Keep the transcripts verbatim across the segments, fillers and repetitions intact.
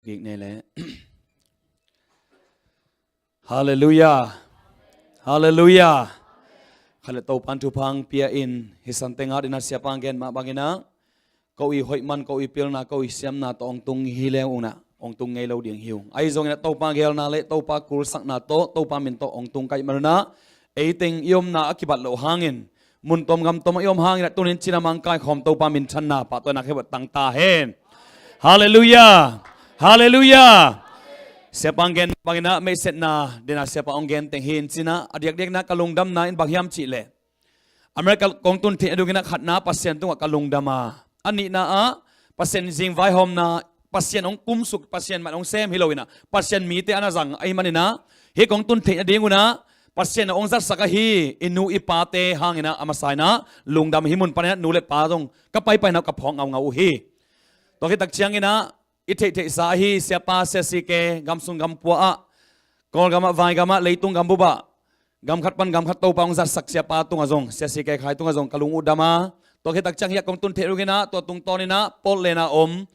Gik nei le. Halleluiah. Halleluiah. Khat le Topan thupha pia in hi Sante nga dina siapa gen mah bangin ah, ko i hoih man, ko i pilna, ko i siamna tawh hong tung hi leng unah hong tung ngei lo ding hi ung. Ahi zongin ah Topa geelna le Topa kulsakna tawh Topa min tawh hong tung kaih manunah, eiteng i omna a kibat loh hangin, mun tom gam tom a i om hangin ah tunin cinamang kaikhawm Topa minthanna pahtawina khebot tang ta hen. Halleluiah. Halleluiah. Siapa gen bangin ah meihsetna dina siapa hong gen teng hi in cinah, a diakdiakna ka lungdamna in bang hiam cihleh, America kong tun theihna dingin ah khatna Pasian tungah ka lungdam a, a nihna ah Pasian zing vaihawmna, Pasian hong kumsuk, Pasian man hong sem hi loinah Pasian mite ana zang ahi maninah, hih kong tun theihna dingun ah Pasian hong zatsak ahi i nu i pate hanginah a masa inah lungdam hi. Mun paninah nu le pa zong ka paipainah ka phawk ngaungau uh hi. Tua khit tak cianginah i theihtheihsa ahi siapa Sia C K, gamsung gampua ah, Kawlgam ah, Vaigam ah, leitung gambuk ah, gam khat pan gam khat Topa hong zatsak siapa tungah zong, Sia C K Khai tungah zong ka lung uh dam a, tua khit tak ciang hih a kong tun theih dinginah tua tungtawninah Portland a om,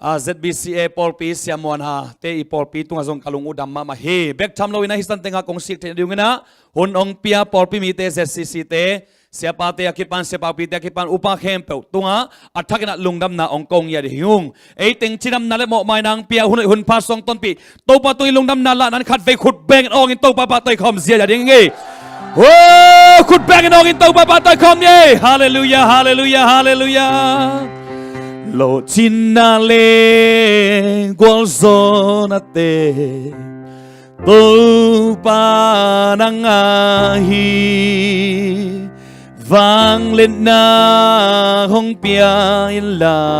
a, Z B C A pawlpi Sia Muan Ha te i pawlpi tungah zong ka lung uh dam mahmah hi. Bek tham loinah hi Sante nga kong sik theih dinginah hun hong pia pawlpi mite, Z C C te, siapate a kipan, siapakpite a kipan, upa khempeuh tungah a thakinah lungdamna hong ko ngiat hi ung. Eiteng cinamna le mawhmaina hong pia, hun hoih hun pha suang tonpih Topa tungah i lungdamna lahna in khatvei khut bengin awngin Topa pahtawi khawm zia ding hi. Khut bengin awngin Topa pahtawi khawm ni. Halleluiah. Halleluiah. Halleluiah. Lawhcinna le gualzawhnate Topa nang ahi, vangliatna hong pia inla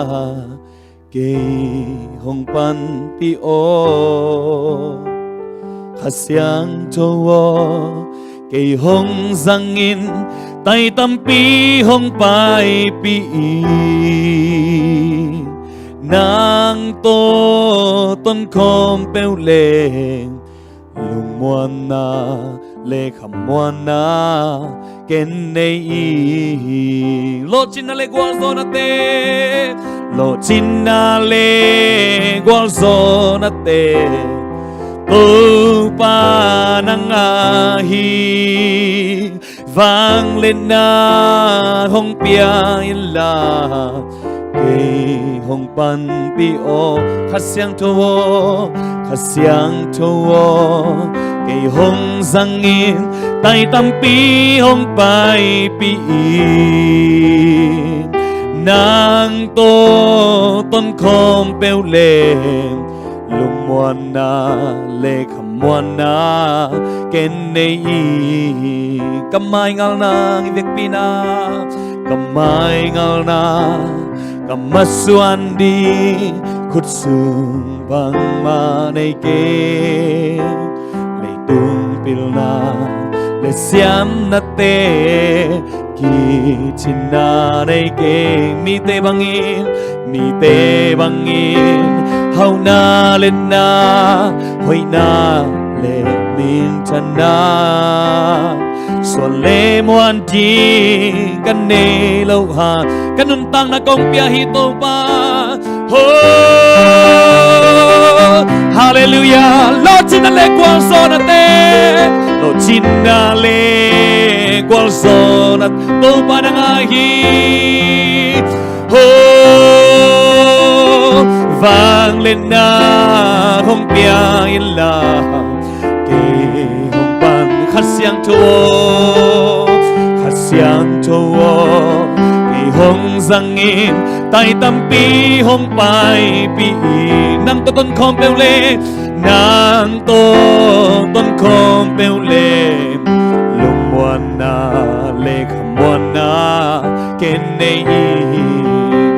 kei hong panpih aw. Kha Siangtho aw, kei hong zangin, tai tampi hong paipih in, nang tawh tonkhawm peuh leng lungmuanna le khamuanna ken nei hi. Lawhcinna le gualzawhnate, lawhcinna le gualzawhnate Topa nang ahi, vangliatna hong pia inla kei hong panpih aw. Kha Siangtho aw, Kha Siangtho aw, kei hong zangin, tai tampi hong paipih in, nang tawh tonkhawm peuh leng lungmuanna le khamuanna ken nei hi. Ka mai ngal nang i vekpi na, ka mai ngal na, ka masuan ding khut sung bangmah nei keng. Leitung pilna le siamnate kicingna nei keng. Mite bangin, mite bangin hauhna, liatna, hoihna le minthanna suan le muan ding ka nei lo hang, ka nuntakna kong pia hi Topa. Ho, halleluiah. Lawhcinna le gualzawhnate, lawhcinna le gualzawhna Topa nang ahi. Ho, vangliatna hong pia inla kei hong pan. Kha Siangtho aw, Kha Siangtho aw, kei hong zangin, tai tampi hong paipih in, nang tawh tonkhawm peuh leng, nang tawh tonkhawm peuh leng lungmuanna le khamuanna ken nei hi.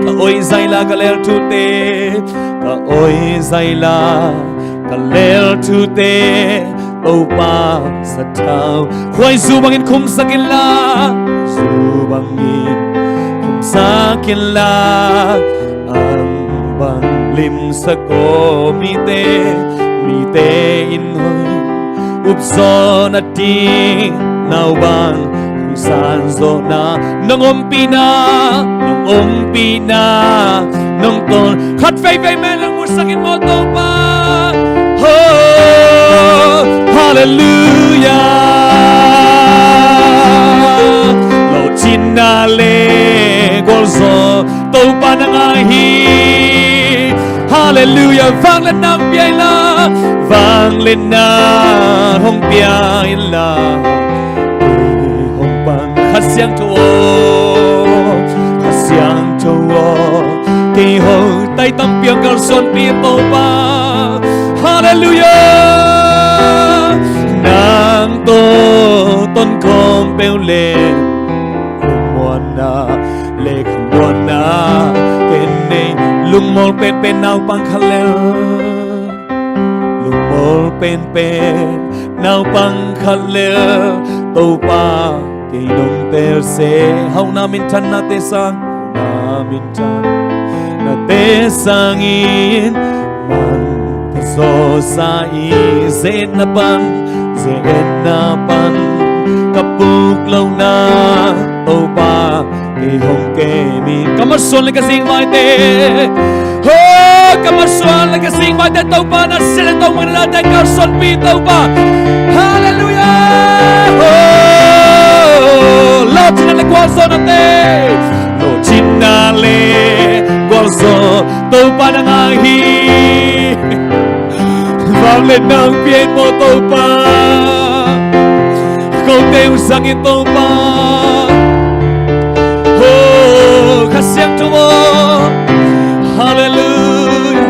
Ka oi zaila ka lel thute, ka oi zaila ka lel thute Topa sathau khuaizu bangin khumsak inla, zu bangin khumsak inla, ang bang limsak aw. Mite, mite in hong upzaw nading nau bang hong Sanzawhna nong ompihna, nong ompihna nong ton. Khat veivei mel nong musak in maw Topa. Oh, halleluia. Lawhcinna le gualzo Topa na ngai hi. Halleluia. Vangliatna hong pia inla, vangliatna hong pia inla, hong pan Kha Siangtho aw, Kha Siangtho aw, kei hong tai tampi hong kalsuanpih Topa. Halleluia. Nang tawh tonkhawm peuh le lungmuanna le khamuanna ken nei. Lungmual penpen naupang khat lel, lungmual penpen naupang khat lel Topa kei nong tel seh. Hauhna minthan, nate sang, hauhna minthan, nate sangin man pha zawsa i, ze-etna pan, ze-etna pan ka puk lohna Topa kei hong kem in. Ka matsuan le ka zingvaite, ho, ka matsuan le ka zingvaite Topa na sia le tawng mangnate kalsuanpih Topa. Halleluia. Ho, lawhcinna le gualzonate, lawhcinna le gualzo Topa na ngai hi. Vangliatna hong pia in maw Topa. Kote uh zang in Topa. Oh, Kha Siangtho aw. Halleluia.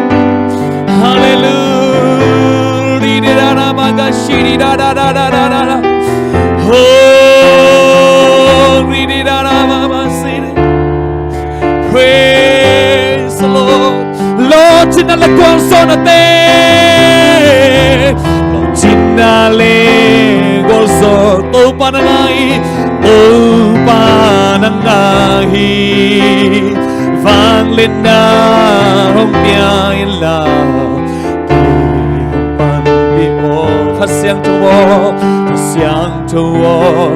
Halleluia. Ri di da da ba ga shi di da da da da da da. Oh, ri di da da ba ba si di. Praise the Lord. Lawhcinna le gualzonate, lawhcinna le gualzo Topa na ngai, Topa na ngai hi. Vangliatna hong pia inla, kei hong panpih aw, Kha Siangtho aw, Kha Siangtho aw,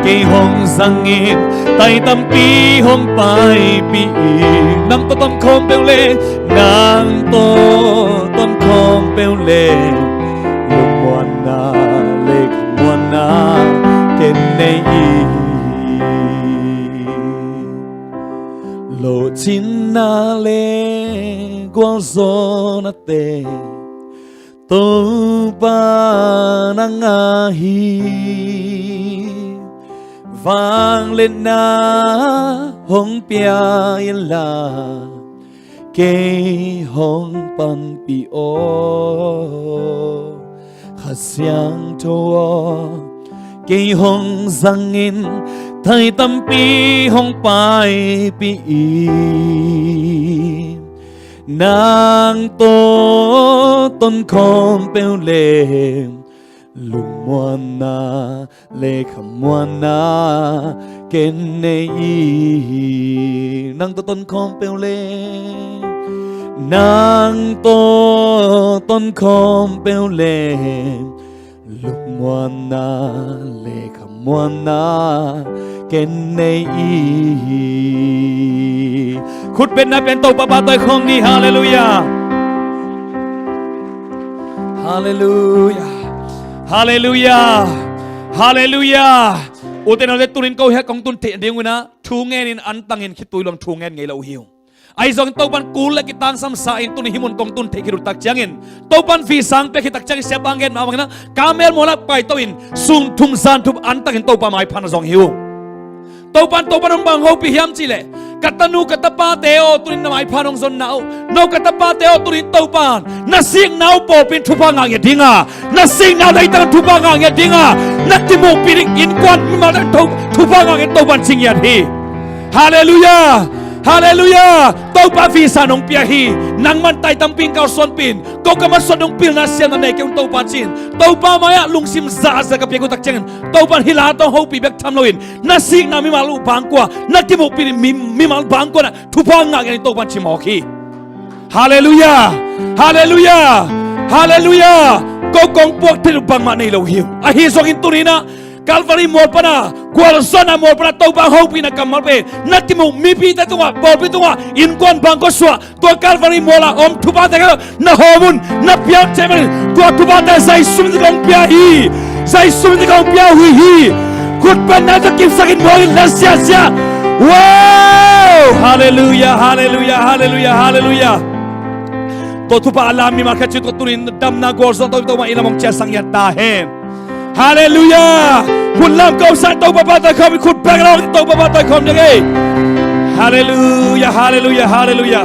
kei hong zang in, tai tampi hong paipih in. Nang tawh tonkhawm peuh le, nang tawh tonkhawm peuh le, lungmuanna le khamuanna ken nei hi. Lawhcinna le gualzonate Topa na ngai hi. Vangliatna hong pia inla, kei hong panpih aw, Kha Siangtho aw, kei hong zang in, tai tampi hong paipih in. Nang tawh tonkhawm peuh le, lungmuanna le khamuanna ken nei hi. Nang tawh tonkhawm peuh le, nang tawh tonkhawm peuh le, lungmuanna le khamuanna ken nei hi. Khut bengna pen Topa pahtawi khawm ni. Halleluia. Halleluia. Halleluia. Halleluia. Ute naute, tunin ko hiah kong tun theih ding un ah, thu ngenin antangin khitui luang thu ngen ngei lo uh hi uh. Ahi zongin Topan kul le kitangsam sa in tuni hih mun kong tun theih khit uh tak ciangin, Topan visa hong pia khit tak ciangin, siapa ngen mah bangin ah, Karmel mualah paito in sun thum zan thum antangin Topa maipha na zong hi uh. Topan, Topan hong bang hopih hiam cihleh, ka tanu ka tapate aw, tunin na maipha nong zonna uh. No ka tapate aw, tunin Topan na sikna uh pawlpi in thupha ngah ngiat ding a, na sikna uh leitang thupha ngah ngiat ding a, na kimukpih ding innkuan mimal teng thupha ngah ngiat Topan ci ngiat hi. Halleluia. Halleluia. Topa visa nong pia hi. Nangman tai tampi in kalsuanpih in. Ko ka matsuan dong pilna siamna nei kei un Topa ci in. Topa mai-ah lungsim zahzah ka piak uh tak ciangin, Topan hih la tawh hopih bek tham loin, na sikna mimal uh bangkua, na kimukpih mi, mimal bangkua na thupha ngah ngiat in Topan ci mawk hi. Halleluia. Halleluia. Halleluia. Ko kong puak theih uh bangmah nei lo hi uh. Ahi zongin tuni-in ah Calvary mual pana Gualzawhna mual pan a Topa hopihna kammal pen na kimuh mipite tungah, pawlpi tungah, innkuan bangkua suah, tua Calvary mual a om thuphate kha na hawm un, na piak ciat manin tua thuphate zai sum in kong pia hi. Zai sum in kong pia uh hi. Khutbetna tawh kipsak in, mual in, la siasia. Wow! Halleluia, halleluia, halleluia, halleluia. Tua thupha a lam mi mah khat ci, tua tuni in damna gualzawh tawh Topa i lam hong ciahsak ngiat ta hen. Halleluia. Khut lam kawm sa in Topa pahtawi khawm in, khut beng lawng in Topa pahtawi khawm ding ei. Halleluia, halleluia, halleluia.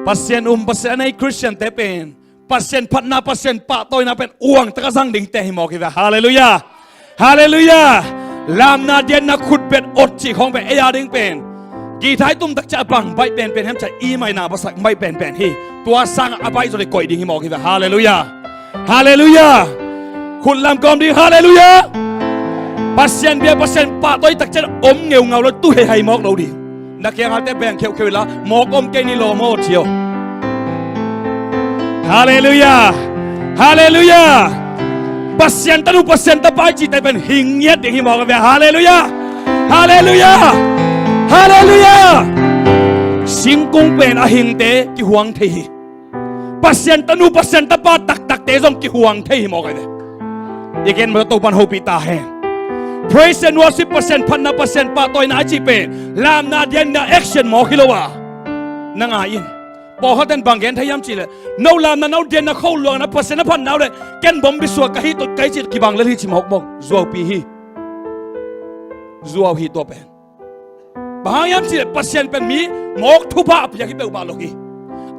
Pasian um, Pasian a nei Khristiante pen Pasian phatna, Pasian pahtawina pen uang taka zang dingte hi mawk hi ve. Halleluia. Halleluia. Lamna, dianna, khutbet, awt cih khawng pen ei a ding pen guitar i tum tak ciang a bang baih penpen hiam cih leh E minor a basak baih penpen hi. Tua sangah a baih zaw le koih ding hi mawk hi ve. Halleluia. Halleluia. Khut lam kawm ding. Halleluia. Pasian bia, Pasian pahtawi tak ciang om ngeungau lo, tu heihai mawk lo ding. Na kiangah te beng kheukheu inla, mawk om kei ni lawm aw ci aw. Halleluia. Halleluia. Pasian tanu, Pasian tapa i cihte pen hing ngiat ding hi mawk a ve. Halleluia. Halleluia. Halleluia. Singkung pen a hingte kihuang thei hi. Pasian tanu, Pasian tapa taktakte zong kihuang thei hi mawk a ve. I gen mawk, Topan hopih ta hen. Praise and worship, Pasian phatna, Pasian pahtawina a cih pen lamna, dianna, action mawk hi lo a. Na ngai in. Pawlkhat ten bang gen thei hiam cih leh, no lamna, no dianna, kholuakna, Pasian a phatna uh leh ken bom bisuak ka hi, tua ka hi cih kibang lel hi ci mawkmawk. Zuaupi hi. Zuau hi tua pen. Bang hang hiam cih leh Pasian pen mi mawk thupha a piak hi peuhmah lo hi.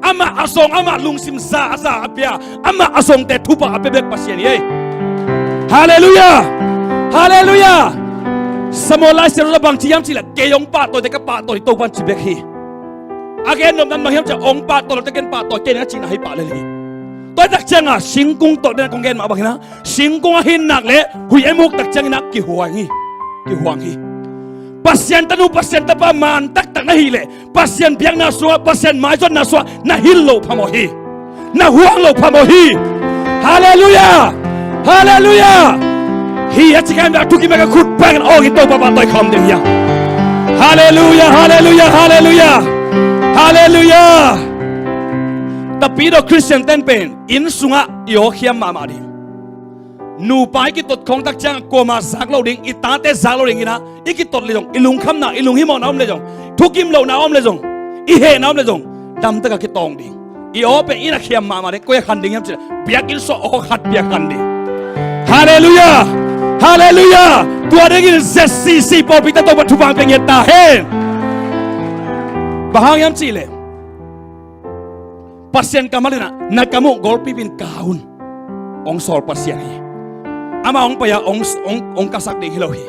Amah a zong, amah lungsim za a za a pia, amah a zongte thupha a pia bek Pasian hi ei. Halleluia. Halleluia. Samuel Lai Siangtho ah bang ci hiam cih leh, kei hong pahtawi teh ka pahtawi hi, Topan ci bek hi. A gen nopna bang hiam cih leh, hong pahtawi lo teh ken pahtawi kei ning a cihna hi pah lel hi. Tua hi tak ciangah singkung tawh den kong gen mah bang hi na, singkung a hin nak leh huih a muk tak ciangin ah kihuang hi. Kihuang hi. Pasian tanu, Pasian tapa man taktak na hih leh, Pasian biakna sungah, Pasian maizawhna sungah na hilh loh phamawh hi. Na huang loh phamawh hi. Halleluia. Halleluia. Hi a ci kei mah, a thukim a ka khut beng awng in Topa pahtawi khawm ding hi hang. Halleluia. Halleluia. Halleluia. Halleluia. Tapidaw Khristian ten pen inn sungah i awkhiam mahmah ding. Nupa i kitot khawng tak ciangah kuamah zak lo ding, i tate zak lo ding inah, i kitot leh zong, i lungkhamna, i lunghimawhna om leh zong, thukim lohna om leh zong, i hehna om leh zong, damtakah kitawng ding. I aw pen inn ah khiam mahmah ding, koi ah khan ding hiam cih leh, biakinn sungah aw khat bek khan ding. Halleluia. Halleluia. Tua dingin Z C C pawlpite Topa thupha pia ngiat ta hen. Bang hang hiam cih leh, Pasian kammal inah, na kam uh golpipin kah un, hong sawl Pasian hi. Amah hong pai-a hong, hong, hong kasak ding hi lo hi.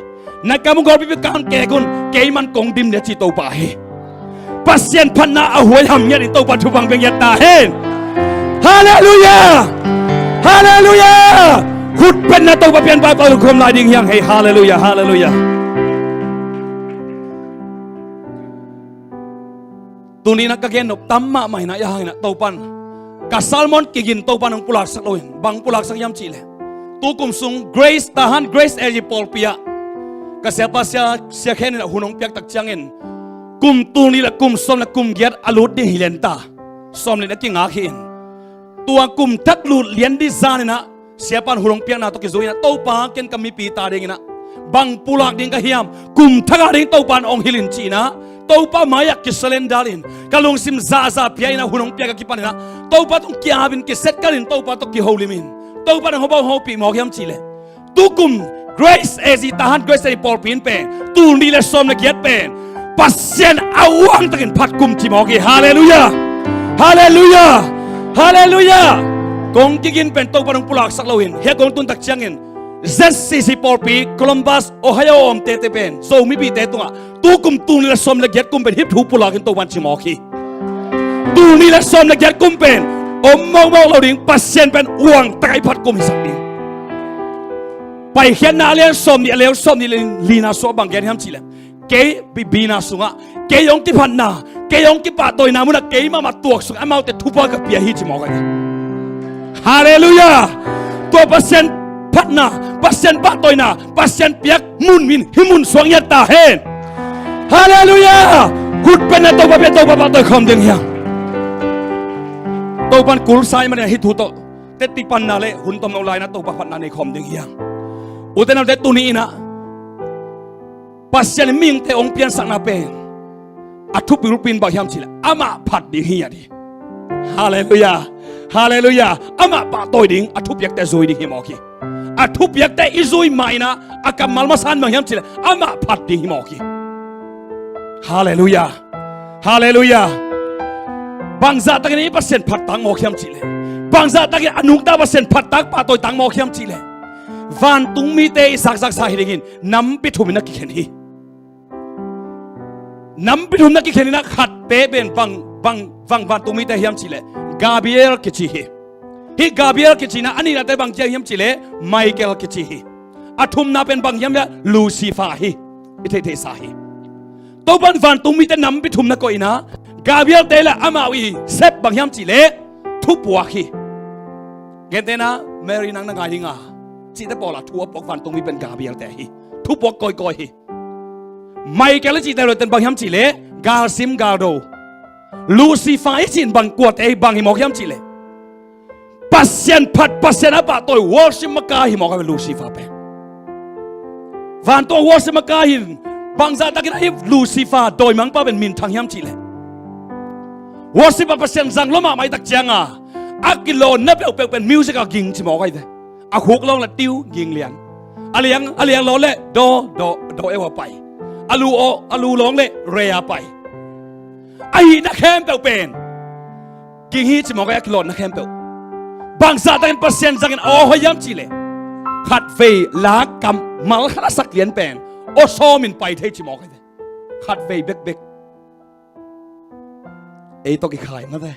Na kam uh golpipin kah un, kek un, keiman kong dim ding a ci Topa hi. Pasian phatna a huaiham ngiat in Topa thupha pia ngiat ta hen. Halleluia. Halleluia. Khutbetna Topa pian pah pah lungkham lai ding hi hang hei. Halleluia. Halleluia. Tuni inah ka gen nop tam mahmah inah, ahih hangin ah Topan, ka sermon kigin Topan hong pulaksak loin, bang pulaksak hiam cih leh, tukum sung Grace, Tahan Grace A G pawlpi ah ka siapa Sia, Sia Khen inah hun hong piak tak ciangin, kum tul nih leh kum sawm leh kum giat a lut ding hi lian ta. Sawm nih na kingak hi in. Tua kum thak lut lian ding zan inah, siapa'n hun hong piakna tawh kizui inah, Topa, ken ka mipi ta ding inah bang pulak ding ka hiam, kum thak a ding Topa'n hong hilh in ci inah, Topa mai-ah kisurrender in, ka lungsim zahzah pia inah, hun hong piak a kipan inah, Topa tung ki-ap in, kiset kal in, Topa tawh kiholim in, Topa nang hong hopih mawk hiam cih leh, tukum Grace A G, Tahan Grace A G pawlpi in pen, tul nih leh sawm leh giat pen Pasian a uang takin phat kum ci mawk hi. Halleluia. Halleluia. Halleluia. Kong kigin pen Topa nong pulaksak loin, hia kong tun tak ciangin Z C C pawlpi Columbus, Ohio a om tete pen, Zo mipite tungah, tukum tul nih leh sawm leh giat kum pen hih thu pulak in Topa'n ci mawk hi. Tul nih leh sawm leh giat kum pen om mawkmawk lo ding, Pasian pen uang takin phat kum hisak ding. Paikhiatna a lian sawm nih, a lian sawm nih leh lina sungah bang gen hiam cih leh, kei bi, bina sungah kei hong kiphatna, kei hong kipahtawina munah kei mahmah tuaksuk, amaute thupha ka pia hi ci mawk a hi. Halleluia. Tua Pasian phatna, Pasian pahtawina, Pasian piak mun in hih mun sung ah ngiat ta hen. Halleluiah. Khut beng a, Topa bia, Topa pahtawi khawm ding hiam? Topan kulsa ahih manin hih thu tawh teci panna le hun tomno lai-in ah Topa phatna nei khawm ding hiam? Ute naute, tuni-in ah Pasian in mihingte hong piansakna pen a thupi bulpi in bang hiam cih leh amah phat ding hi, a ci hi. Halleluiah. Halleluiah. Amah pahtawi ding, a thupiakte zui ding hi mawk hi. A thupiakte i zui mah in ah a kammal masa in bang hiam cih leh amah phat ding hi mawk hi. Halleluiah. Halleluiah. Bangzah takin i Pasian phat tak mawk hiam cih leh, bangzah takin a nungta Pasian phat tak, pahtawi tak mawk hiam cih leh, vantung mite i zakzaksa hi dingin nampi thum in a kikhen hi. Nampi thum in a kikhen in ah khatte pen bang, bang, bang vantung mite hiam cih leh Gabriel kici hi. Hih Gabriel kicina a nihnate bang ci hiam cih leh Michael kici hi. A thumna pen bang hiam cih leh Lucifer hi. I theihtheihsa hi. Topan vantung mite nampi thum in a koih in ah Gabriel te le amau i sep bang hiam cih leh thupuak hi. Gentehna, Mary, nang na ngai ding a, cihte pawl a thu a puak vantung mi pen Gabriel te hi. Thupuak kawikawi hi. Michael i cihte le ten bang hiam cih leh galsim galdo. Lucifer i cih in bang, kuate hi, bang hi mawk hiam cih leh Pasian phat, Pasian a pahtawi, worship makai hi mawk a, Lucifer pen. Vantung a worship makai hi in, bangzah takin a hih Lucifer dawimangpa pen minthang hiam cih leh, worship a Pasian zang lua mahmah i tak ciang a, a kilawnna peuhpeuh pen music a ging ci mawk ahi ve. A khuk lawng le tiu, ging lian. A liang, a liang lawn le daw, daw, daw eu a pai. A lu aw, a lu lawng le re a pai. A hihna khempeuh pen ging hi ci mawk a, a kilawnna khempeuh. Bangzah takin Pasian zangin a aw hoih hiam cih leh, khatvei la kammal khat a sak lian pen aw sawmin pai thei ci mawk ahi ve. Khatvei bekbek. Ei tawh kikhai mah ve.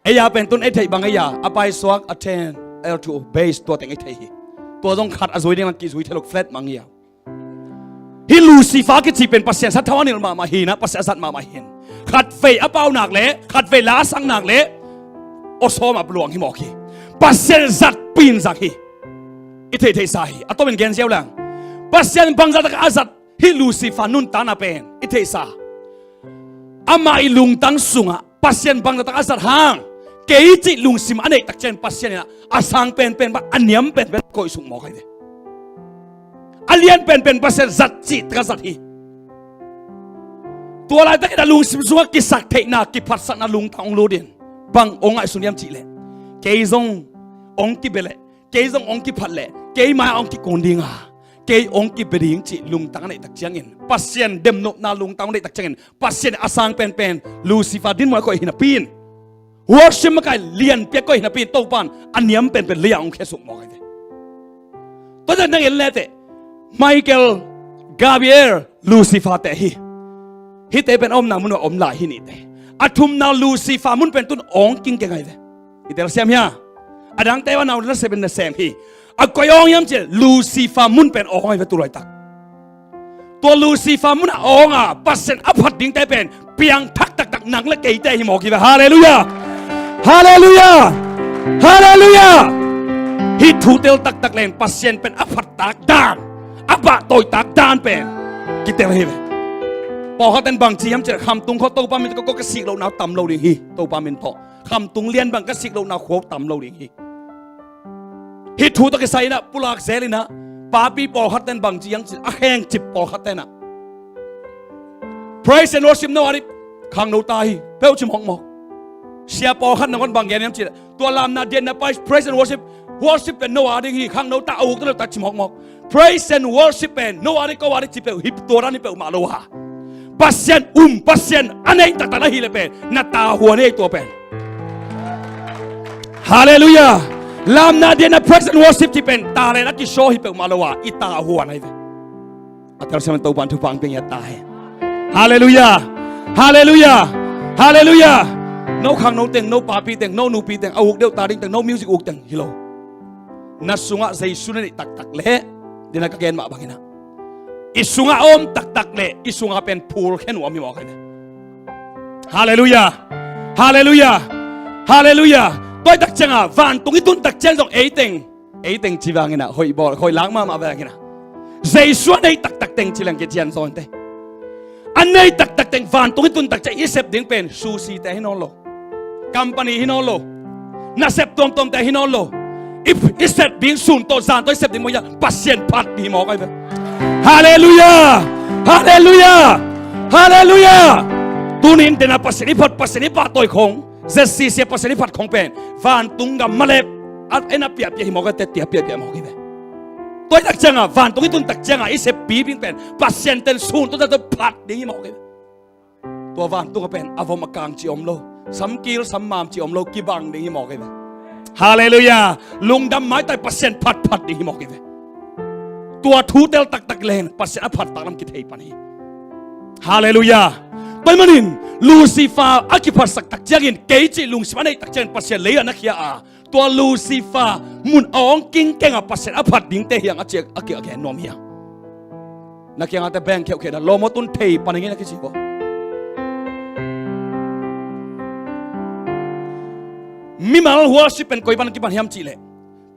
Ei a pen tun ei theih bang ei a, a paisuak, a ten, a el two, bass, tua teng ei thei hi. Tua zong khat a zui ding a kizui thei lo, flat mang hi a. Hih Lucifer kici pen Pasian sathau a nilh mahmah hi in ah, Pasian a zat mahmah hi in, khatvei a pau nak leh, khatvei la a sak nak leh aw sawm a luang hi mawk hi. Pasian zatpih in zang hi. I theihtheihsa hi. A tawpin gen ziau leng, Pasian bangzah tak a zat hih Lucifer nuntakna pen i theihsa. Amah i lungtang sungah Pasian bangzah tak a zat hang, kei cih lungsim a neih tak ciangin Pasian in ah a sang penpen bang, a niam penpen koih suk mawk ahi ve. A lian penpen Pasian zat cih tak a zat hi. Tua laitakin a lungsim sungah kisaktheihna, kiphatsakna lungtang hong lut in, bang hong ngaihsun hiam cih leh, kei zong hong kibia leh, kei zong hong kiphat leh, kei mai-ah hong kikun ding a, kei hong kibia ding cih lungtang a neih tak ciangin, Pasian demnopna lungtang hong neih tak ciangin, Pasian a sang penpen Lucifer dinmun a koih hi napi in, worship makai lianpi a koih hi napi in, Topa in a niam penpen lei-ah hong khia suk mawk ahi ve. Tua ciang nang en leteh, Michael, Gabriel, Lucifer te hi. Hihte pen a omna mun ah om lai hi nihteh. A thumna Lucifer mun pen tun awng kingkeng ahi ve. I telsiam hia? A dangte a nau nasem in nasem hi. A koi awng hiam cih leh Lucifer mun pen awng ahi ve tu laitak. Tua Lucifer mun a awng a Pasian a phat dingte pen piangthak taktak nang le keite hi mawk hi ve. Halleluiah. Halleluiah. Halleluiah. Hih thu tel taktak leng Pasian pen a phat tak dan, a pahtawi tak dan pen kitel hi ve. Pawlkhat ten bang ci hiam cih leh, khamtung khua Topa min tawh ka sik lohna uh tam lo ding hi, Topa min tawh. Khamtung lian bang ka sik lohna khua uh tam lo ding hi. Hih thu tawh kisai in ah pulak zel in ah, papi pawlkhat ten bang ci hiam cih leh, a khengcip pawlkhat ten ah, praise and worship no a ding khangno ta hi peuh ci mawkmawk. Sia pawlkhat nangawn bang gen hiam cih leh, tua lamna dianna pai praise and worship, worship pen no a ding hi, khangno ta, a uk ta lo ta ci mawkmawk. Praise and worship pen no a ding, ko a ding ci peuh hi, tua dan hi peuhmah lo a, Pasian um, Pasian a neih taktak na hih leh pen na tavuan hi tua pen. Halleluiah. Lamna dianna praise and worship cih pen talent a kishaw hi peuhmah lo a, i tavuan ahi ve. A telsiam in Topa in thupha hong pia ngiat ta hen. Halleluiah. Halleluiah. Halleluiah. No khangno teng, no papi teng, no nupi teng, a uk deuh ta ding teng, no music uk teng hi lo. Na sungah Jesu na neih taktak leh, dena ka gen mah bangin ah, i sungah a om taktak leh i sungah pen phul khen uh om hi mawk ahi ve. Halleluiah. Halleluiah. Halleluiah. Tua hi tak ciangah vantung i tun tak ciang zong ei teng Ei teng ci vangin ah hoih bawl, hoih lak mahmah vangin ah, Jesu a nei taktak teng ci leng kician zaw inteh. A nei taktak teng vantung i tun tak ciang i sep ding pen sushi te hi nawn lo. Company hi nawn lo. Nasep tuamtuamte hi nawn lo. I, i sep ding sun tawh zan tawh i sep ding mawk hi a, Pasian phat ding hi mawk ahi ve. Halleluiah! Halleluiah! Halleluiah! Tuni in dena Pasian i phat, Pasian i pahtawi khong, Z C C a Pasian i phat khong pen vantung gam malep a en a piahpiah hi mawk a, te tia piahpiah mawk hi ve. Tua hi tak ciangah vantung i tun tak ciangah i seppi ding pen Pasian ten sun tawh zan tawh phat ding hi mawk hi ve. Tua vantung a pen a vom a kang ci om lo, samkil sammam ci om lo, kibang ding hi mawk hi ve. Halleluiah. Lungdam maitai, Pasian phatphat ding hi mawk hi ve. Tua thu tel taktak leng Pasian a phattak lam kithei pan hi. Halleluiah. Tua ahih manin Lucifer a kiphatsak tak ciangin, kei cih lungsim a neih tak ciangin Pasian lei ah na khia a, tua Lucifer mun a awng kingkeng a Pasian a phat dingte hi hang a ci a, a ki, a gen nuam hi hang. Na kiangah te beng kheuhkheuh na lawm aw, tun thei pan ing ei na kici ko. Mimal worship pen koi pan kipan hiam cih leh,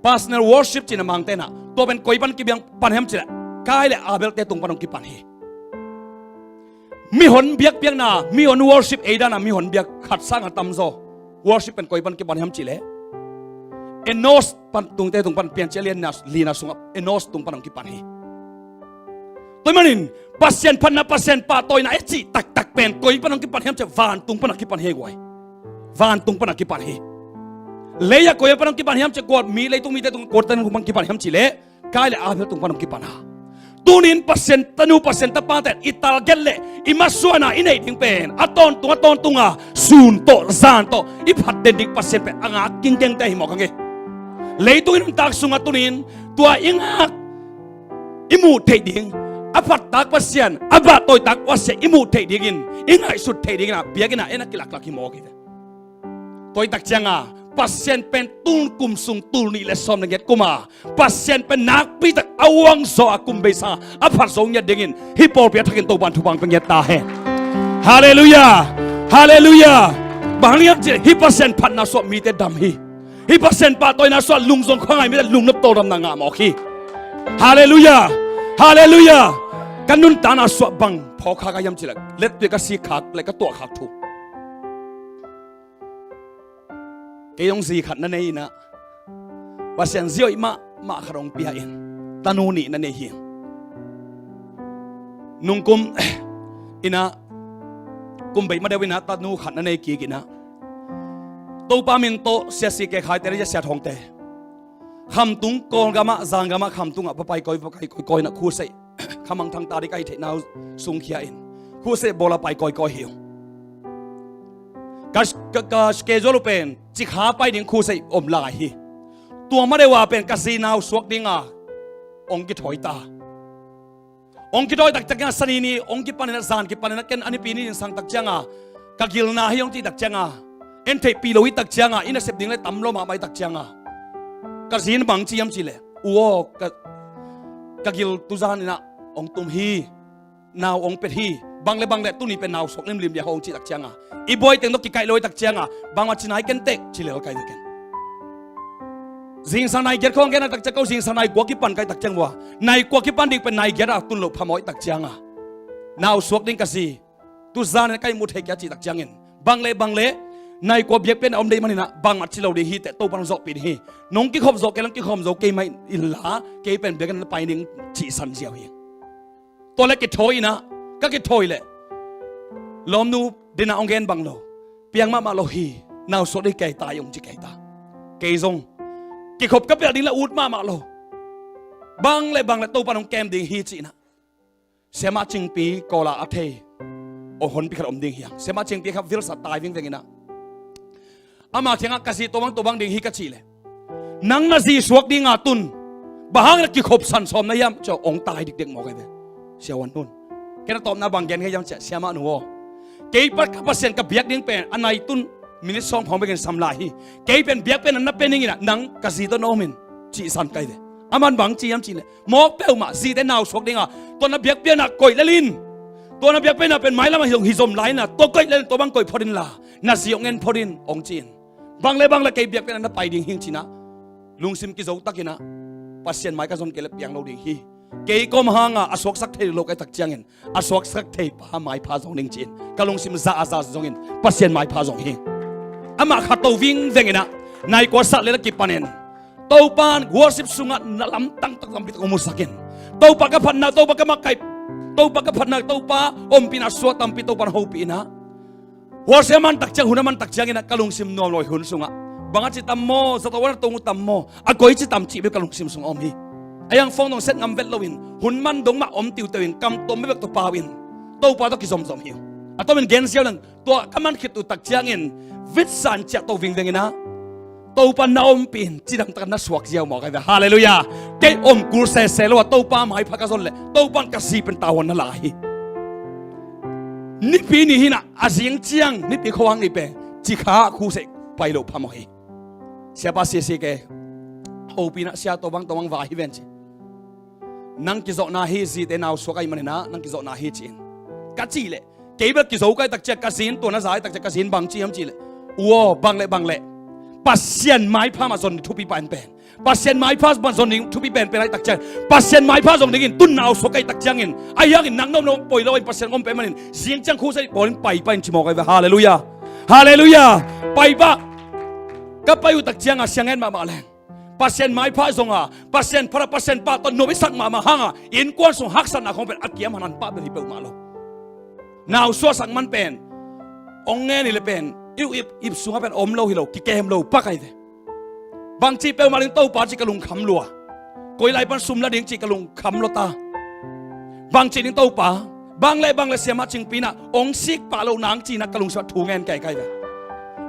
personal worship cih na Mangte in ah, tua pen koi pan kipan hiam cih leh, Kain le Abel te tung pan hong kipan hi. Mihon biakpiakna, mihon worship ei dan a mihon biak khat sang a tamzaw. Worship pen koi pan kipan hiam cih leh, Enos pan tungte tung pan, Piancil a lian na, lina sungah Enos tung pan hong kipan hi. Tua ahih manin Pasian phatna, Pasian pahtawina i cih taktak pen koi pan hong kipan hiam cih leh, vantung pan hong kipan hi guai. Vantung pan hong kipan hi. Lei ah koi pan hong kipan hiam cih leh, kua mi, leitung mite tung, kua tan pan hong kipan hiam cih leh, Kain le Abel tung pan hong kipan a. Tuni in Pasian tanu, Pasian tapate i target le i masuanna i neih ding pen a tawntung, a tawntunga sun tawh zan tawh i phat den ding Pasian pen a ngak kingkengte hi mawk hang e. Leitung i nuntak sungah tuni in tua i ngak, i muh theih ding, a phattak Pasian, a pahtawitak Pasian i muh theih dingin, i ngaihsut theih dingin ah biakinn ah en a kilaklak hi mawk hi ve. Tua hi tak cianga Pasian pen tul kum sung tul nih le sawm le giat kuma Pasian pen nakpitak a uangzaw a kum bei sanga a phat zo ngiat dingin hih pawlpi a thakin Topan thupha hong pia ngiat ta hen. Halleluiah. Halleluiah. Bang hang hiam cih leh hih Pasian phatna suah mite dam hi. Hih Pasian pahtawina suah lungzong khuangai mite lungnop tawldamna ngah mawk hi. Halleluiah. Halleluiah. Ka nuntakna suah bang phawk khak a hiam cih leh, lettui ka sik khak le ka tuah khak thu. Kei zong zi khat na nei in ah, Pasian zi hoih mahmah khat hong pia in, tanu nih na nei hi. Nungkum in ah, kum bei ma deuh in ah tanu khat na nei kik in ah, Topa min tawh Sia C K Khaite le Sia Thawngte Khamtung, Kawlgam ah, Zanggam ah, Khamtung ah va pai kawikawi, va pai kawikawi in ah, khusei khamangthang ta ding ka hih theihna uh sungkhia in, khusei bawl a pai kawikawi hi ung. Ka, ka, ka schedule uh pen cikha pai ding khusei om lai hi. Tua ma deuh a pen ka zi nau suak dinga hong kithawi ta. Hong kithawi taktak cianga, Sani ni hong kipan in ah, zan kipan in ah, ken a nipi ni zingsang tak cianga ka gilna hi hong cih tak cianga, en theihpih lo hi tak cianga, i nasep ding le tam lo mahmah hi tak cianga, ka zi in bang ci hiam cih leh, U aw, ka, ka gil tuzan in ah hong tum hi. Nau hong pet hi. Bang le bang le tuni pen nau suak limlim dia hong cih tak cianga, i buai teng tawh kikaih lo hi tak cianga, bangmah ci nai ken teh, ci lel kai ve ken. Zingsang nai giat khawng gen a tak ciang, ko zingsang nai kua kipan kai tak ciang vua, nai kua kipan ding pen nai giat a tun loh phamawh hi tak cianga, nau suak ding ka zi, tuzan in ka ihmu thei kei a cih tak ciangin, bang le bang le nai kua biakpiakna om ding manin ah bangmah ci lo ding hi teh, Topan hong zawhpih ding hi. Nong kikhop zawh kei le nong kikhawm zo kei mah inla, kei pen biakinn ah na pai ning, cihsan ziau hi. Tua le kithawi in ah, ka kithawi leh lawmnu Dina hong gen bang lo, piang mahmah lo hi. Nau suak ding kei ta, hong ci kei ta. Kei zong kikhop ka pial ding le ut mahmah lo. Bang le bang le Topan hong kem ding hi ci in ah, Siamah Cingpi Kawla a thei, aw, honpi khat om ding hi hang. Siamah Cingpi kha vilsa tai vingveng in ah, ama kiangah ka zi tua bang tua bang ding hi ka cih leh, nang na zi suak dinga tun, bang hang na kikhop san sawm na hiam, ci-a hong tai dikdek mawk hi ve. Siavuan nun, ken a tawpna bang gen ka hiam cih leh, Siamah nu aw, kei pa, ka Pasian ka biak ding pen a nai tun minit sawm khawng bekin sam lai hi. Kei pen biakpiakna na pia ning in ah, nang ka zi tawh na om in, cihsan kai ve. Aman bang ci hiam cih leh, mawk peuhmah, zite nau suak dinga tua na biakpiakna koih lel in. Tua na biakpiakna pen mailam ah hi zong hi zom lai in ah, tua koih lel in, tua bang koih phot inla, na zi hong en phot in, hong ci in. Bang le bang le kei biakpiakna na pai ding hi ing ci in ah, lungsim kizo tak in ah, Pasian mai ka zon kei le piang lo ding hi. Kei ka om hanga a suaksak thei lo ka hih tak ciangin a suaksak thei pa maipha zong ding ci-in ka lungsim za a za zongin Pasian maipha zong hi. Amah khat to vingveng inah nai kua sat le la kipanin Topa in worship sungah na lamdang tak tampi tak hong musak in. Topa ka phatna, Topa ka makaih, Topa ka phatna, Topa ompihna suah tampi Topa in hopih inah. Worship a man tak ciang, hun a man tak ciangin ah ka lungsim nuam lo hi hun sungah. Bang a ci tam maw, zato a na tong uh tam maw, a koi ci tam cih bek ka lungsim sungah om hi. A yang phone dong set ngam vet loin hun man dong mah om tiuteu in kam tom bek tawh pau in Topa tawh kizomzom hi. A tomin gen ziau leng tua ka man khit uh tak ciangin vitsan ciah to vingveng inah Topa na ompih in cidam takin na suak ziau mawk ahi ve. Halleluiah. Kei om kul sese lo a Topa maipha ka zon leh Topa in ka zi pen tavuan na la hi. Nipi ni hinah a zing ciang nipi khuang ni pen cikha khuseih pai lo phamawh hi. Siapa sisi ke hopih inah sia to bang to bang vai hi ven ci. Nang kizawhna hi, zite nausuak ahih maninah nang kizawhna hi ci-in ka cih leh kei bel kizo ka hih tak ciang ka zin tua na za hih tak ciang ka zin bang ci hiam cih leh uaw bang leh bang leh Pasian maipha mah zon thupi pa in pen Pasian maipha mah zon ding thupi penpen ahih tak ciang Pasian maipha zong dingin tun nausuak ka hih tak ciangin a hiangin nang nomno poi loin Pasian om pen manin zing ciang khusa ih bawlin pai pa in ci mawk ahi ve. Halleluiah. Halleluiah. Pai pa ka pai uh tak cianga siangen mahmah leng Pasian maipha zonga Pasian phara Pasian pah tawh nop i sak mahmah hanga innkuan sung haksatna khong pen a kiam hanan pah bel hi peuhmah lo. Nausuahsak man pen ong ngen i le pen i uh ip ip sungah pen om lo hi lo kikem lo pak ahi ve. Bangci peuhmah ding Topa ci ka lungkham lua. Koi lai pan sum la ding ci ka lungkham lua ta. Bangci ding Topa bang le bang le siamah cingpi inah ong sik pah lo nang ci inah ka lungsim ah thu ngen kei kai ve.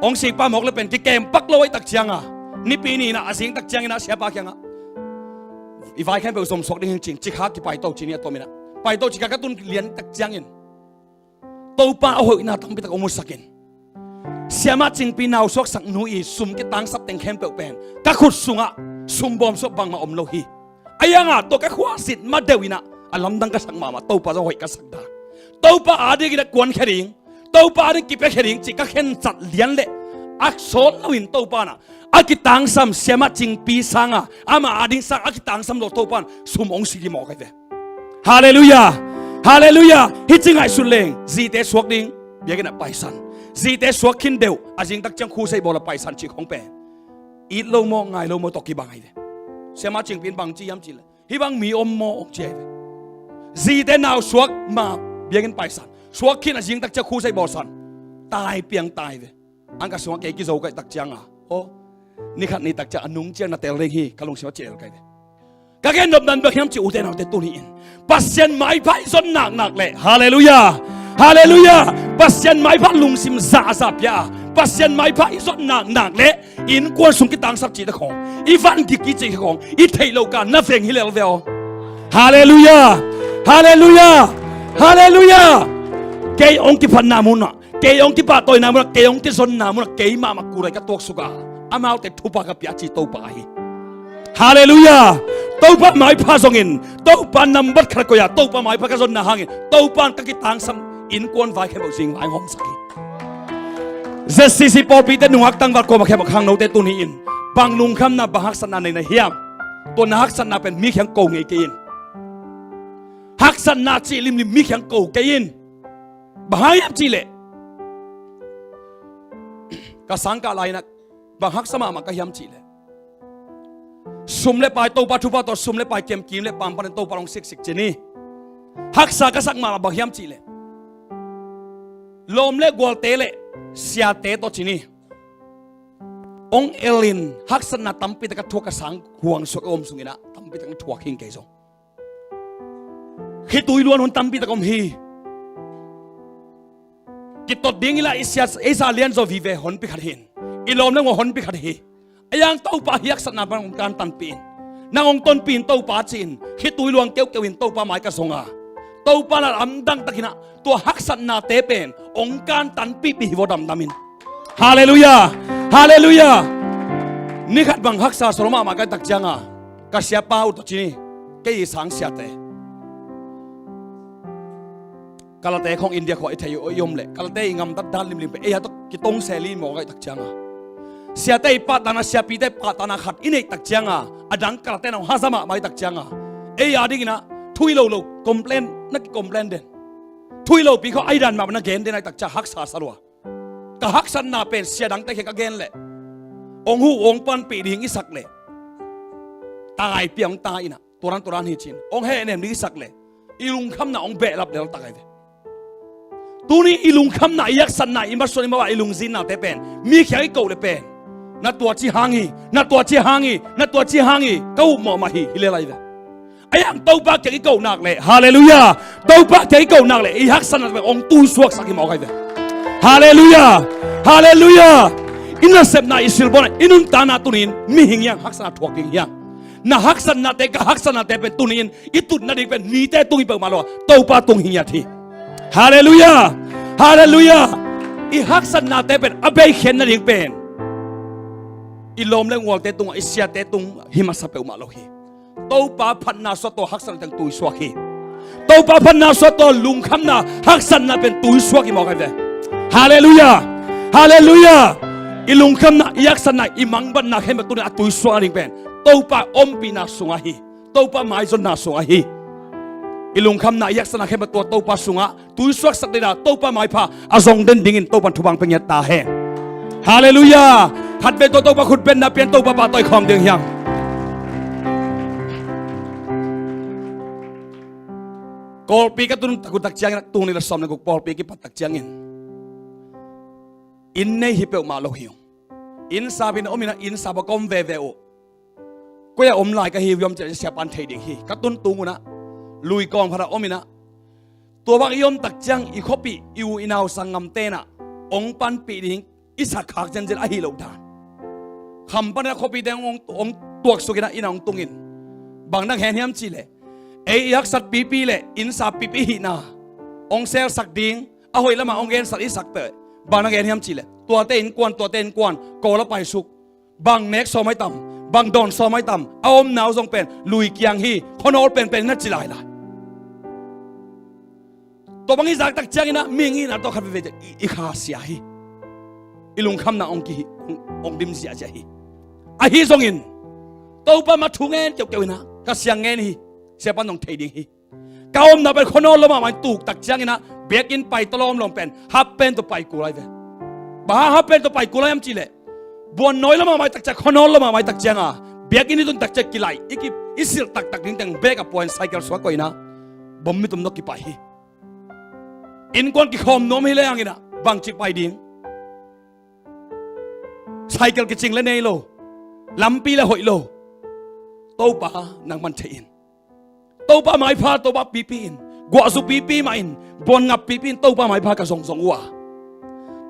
Ong sik pah mawk le pen kikem pak lo ahih tak cianga nipi ni inah a zing tak ciang inah siapa kiangah i vai khempeuh zomsuak ding hi cing cikha kipai to ci ni a tom inah pai to ci ka ka tun lian tak ciangin Topa a hoihna tampi tak ong musak in siamah cingpi nausuaksak nu i sum kitangsap teng khempeuh pen ka khut sungah sum bawmsuak bangmah om lo hi. A hiangah tua ka khua zit ma deuh inah a lamdang ka sak mahmah Topa zong hoih ka sak dan Topa ading inah kuankhia ding Topa ading kipiakhia ding cih ka khencat lian leh a sawt loin Topa inah a kitangsam siamah cingpi sanga ama ading sang a kitangsam lo Topa in sum ong sik hi mawk ahi ve. Halleluiah. Halleluiah. Hi ci ngaihsut leng zite suak ding biakinn ah paisan zite suak khin deuh a zing tak ciang khusa ih bawl a paisan cih khong pen it lo maw ngai lo maw tawh kibang ahi ve. Siamah cingpi in bang ci hiam cih leh hih bang mi om maw ong ci ahi ve. Zite nausuak ma biakinn paisan suak khin a zing tak ciang khusa ih bawlsan tai piang tai ve. An ka sungah kei kizo ka hih tak cianga aw nikhat ni tak ciang a nung ciang na tel ding hi ka lungsim a ci el kai ve. Ka gen nop nan bek hiam ci ute naute tuni in Pasian maipha i zon naknak leh halleluiah. Halleluiah. Pasian maipha lungsim zahzah pia a Pasian maipha i zon naknak leh innkuan sung kitangsap cihte khong i van gik i cihte khong i theih loh ka na veng hi lel ve aw. Halleluiah. Halleluiah. Halleluiah. Kei ong kiphatna munah kei ong kipahtawina munah kei ong kizonna munah kei mahmah kulai ka tuaksuk a amaute thupha ka pia ci Topa ahi. Halleluiah. Topa maipha zongin Topa nambat khat koih a Topa maipha ka zonna hangin Topa in ka kitangsam innkuan vai khempeuh zing vai hawmsak hi. Z C C pawlpite nungak tangval kuamah khempeuh khangnote tuni in bang lungkhamna bang haksatna nei na hiam? Tua na haksatna pen mi khiang ko ngei kei in. Haksatna cih limlim mi khiang ko kei in. Bang hang hiam cih leh ka sangkah lai-inah bang haksa mahmah ka hiam cih leh sum le pai Topa thupha tawh sum le pai kiamkim le pampan in Topa hong siksik ci ni. Haksa ka sak mahmah bang hiam cih leh lawm le gualte le siate tawh ci ni. Ong el in haksatna tampi tak a thuak ka sang huang suak a om sunginah tampi tak na thuak hing kei zong. Khitui luan hun tampi tak om hi. Kitot ding ila i sia, i sa lian zaw vive honpi khat hin. I lawm le ngua honpi khat hi. A yang Topa hiaksatna pan hong kantanpih in. Nang hong tonpih in Topa ci-in khitui luang keuhkeuh in Topa mai ka zong a. Topa na lamdang takinah tua haksatnate pen hong kantanpihpih hi vaw damdam in. Halleluiah. Halleluiah. Nikhat bang haksa solo mahmah ka tak cianga ka siapa uh tawh ci ni. Kei i sang siate Kalate khong India khua i thei uh i om leh Kalate i ngamtat dan limlim pe ei a tawh kitong seli maw ka i tak cianga siate i pahtakna, siapite i pahtakna khat i neih tak cianga, a dang kalate na hong haza mahmah i tak cianga, ei a dinginah thu hi lo lo complain, na ki complain den. Thu hi lopi khawng a hi dan mah na gen den a i tak ciang haksa sa lua. Ka haksatna pen sia dangte khia ka gen leh hong huh hong panpih ding i sak leh, tai pia hong tai inah, tua dan tua dan hi cin hong hehnem ding i sak leh, i lungkhamna hong behlap lel tak ai ve. Tuni i lungkhamna, i haksatna, i masuan, i mawh, i lungzinnate pen mi kiang i koh leh pen, na tua ci hang hi, na tua ci hang hi, na tua ci hang hi, ka huh mawhmawh hi, hi lel ai ve. Ahi hang Topa kiang i koh nak leh, halleluiah, Topa kiang i koh nak leh i haksatna pen hong tuisuaksak hi mawk ai ve. Halleluiah, halleluiah. I nasepna, i silbona, i nuntakna tuni-in mihing hiang haksatna thuak ding hiang. Na haksatnate, ka haksatnate pen tuni-in i tut nading pen mite tung hi peuhmah lo a, Topa tung hi ngiat hi. Halleluiah, halleluiah. I haksatnate pen a beikhiat nading pen i lawm le ngualte tungah, i siate tung hi masa peuhmah lo hi. Topa phatna suah tawh haksatna teng tuisuak hi. Topa phatna suah tawh lungkhamna, haksatna pen tuisuak hi mawk ai ve. Halleluiah, halleluiah. I lungkhamna, i haksatna, i mangbatna khempeuh tuni a tuisuak nading pen Topa ompihna sungah hi. Topa maizonna sungah hi. I lungkhamna, i haksatna khempeuh tua Topa sungah tuisuaksak ding a, Topa maipha a zong den dingin Topan thupha pia ngiat ta hen. Halleluiah. Khatvei tawh Topa khut bengna pia-in Topa pahtawi khawm ding hiang. Kawlpi ka tun tak uh tak ciangin, tul nih le sawm le guk Kawlpi kipat tak ciangin, inn nei hi peuhmah lo hi ung. Inn sap in om inah, inn sap a ka om veve uh. Koi-ah om lai ka hi hiam cih leh siapa'n thei ding hi. Ka tun tung unah, lui kawng khatah om inah, tua bang i om tak ciang i khuapih, i u i nau sanggamte inah hong panpih ding i sak khak zenzen ahi loh dan. Kham pan inah khuapihte hong, hong tuaksuk inah, innah hong tungin, bang nang hen hiam cih leh, ei i haksat pipi le inn sap pipi hihna hong selsak ding, a hoih lamah hong gensak i sak teh, bang nang hen hiam cih leh, tuate innkuan, tuate innkuan, Kawl a paisuk, bang nek sawm ai tam, bang dawn sawm ai tam, a omna uh zong pen lui kiang hi, khuanawl penpen hi na ci lailai. Tua bang i zak tak ciang inah mihing hihna tawh khat veve i, i kha sia hi. I lungkhamna hong kihi, hong, hong dim ziahziah hi. Ahi zongin Topa mah thu ngen keuhkeuh inah, ka siang ngen hi, siapa'n zong thei ding hi. Ka omna pen khuanawl lo mahmah in, tuk tak ciang inah biakinn pai ta lawmlawm pen half pant tawh pai kul ai ve. Bang hang half pant tawh pai kul ai hiam cih leh, buannawi lo mahmah i tak ciang, khuanawl lo mahmah i tak cianga, biakinn i tun tak ciang kilaih, i ki, i silh taktak ding teng bag a pua-in cycle sungah koih inah, bom mitum tawh kipai hi. Innkuan kikhawm nuam hi le hang inah, bangci pai ding? Cycle kicing le nei lo, lampi le hoih lo. Topa nangman thei in. Topa maipha, Topa pipi in. Guahzu pipi mah in, buan ngap pipi in, Topa maipha ka zongzong uh a,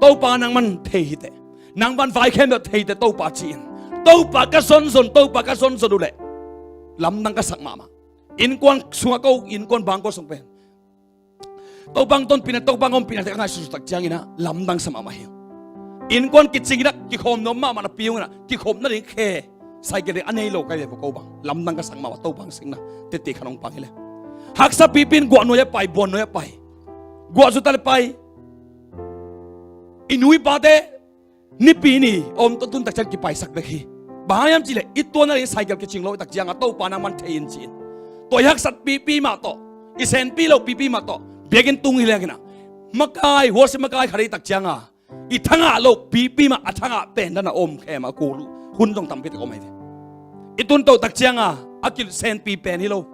Topa nangman thei hi teh, nangman vai khempeuh thei teh Topa ci-in, Topa ka zonzon, Topa ka zonzon uh leh lamdang ka sak mahmah. Innkuan sungah ko, innkuan bangkua sung pen Topa hong tonpihna, Topa hong ompihna te ka ngaihsut tak ciang inah lamdang sa mahmah hi. Innkuan kicing inah kikhawm nuam mahmah napi-in ah, kikhop nading khe, cycle ding a nei lo ka hi ve, ko bang lamdang ka sak mahmah. Topa hong sihna tete khat hong pang hi leh. Haksa pipi in guahnuai ah pai, buannuai ah pai, guahzu ta leh pai. I nu i pate Nipi ni a om tawh tun tak ciang kipaisak bek hi. Bang hang hiam cih leh i tuan nading cycle kicing lo i tak ciangah Topa nangman thei in ci-in, tua i haksat pipi mah tawh, i senpi lo pipi mah tawh biakinn tung hi leng inah, makai, worship makai khat i tak ciangah i thangah lo pipi mah a thangah pen dan a om khe mah, kul hun zong tampi tak om ahi ve. I tun toh tak ciangah a kisenpi pen hi lo.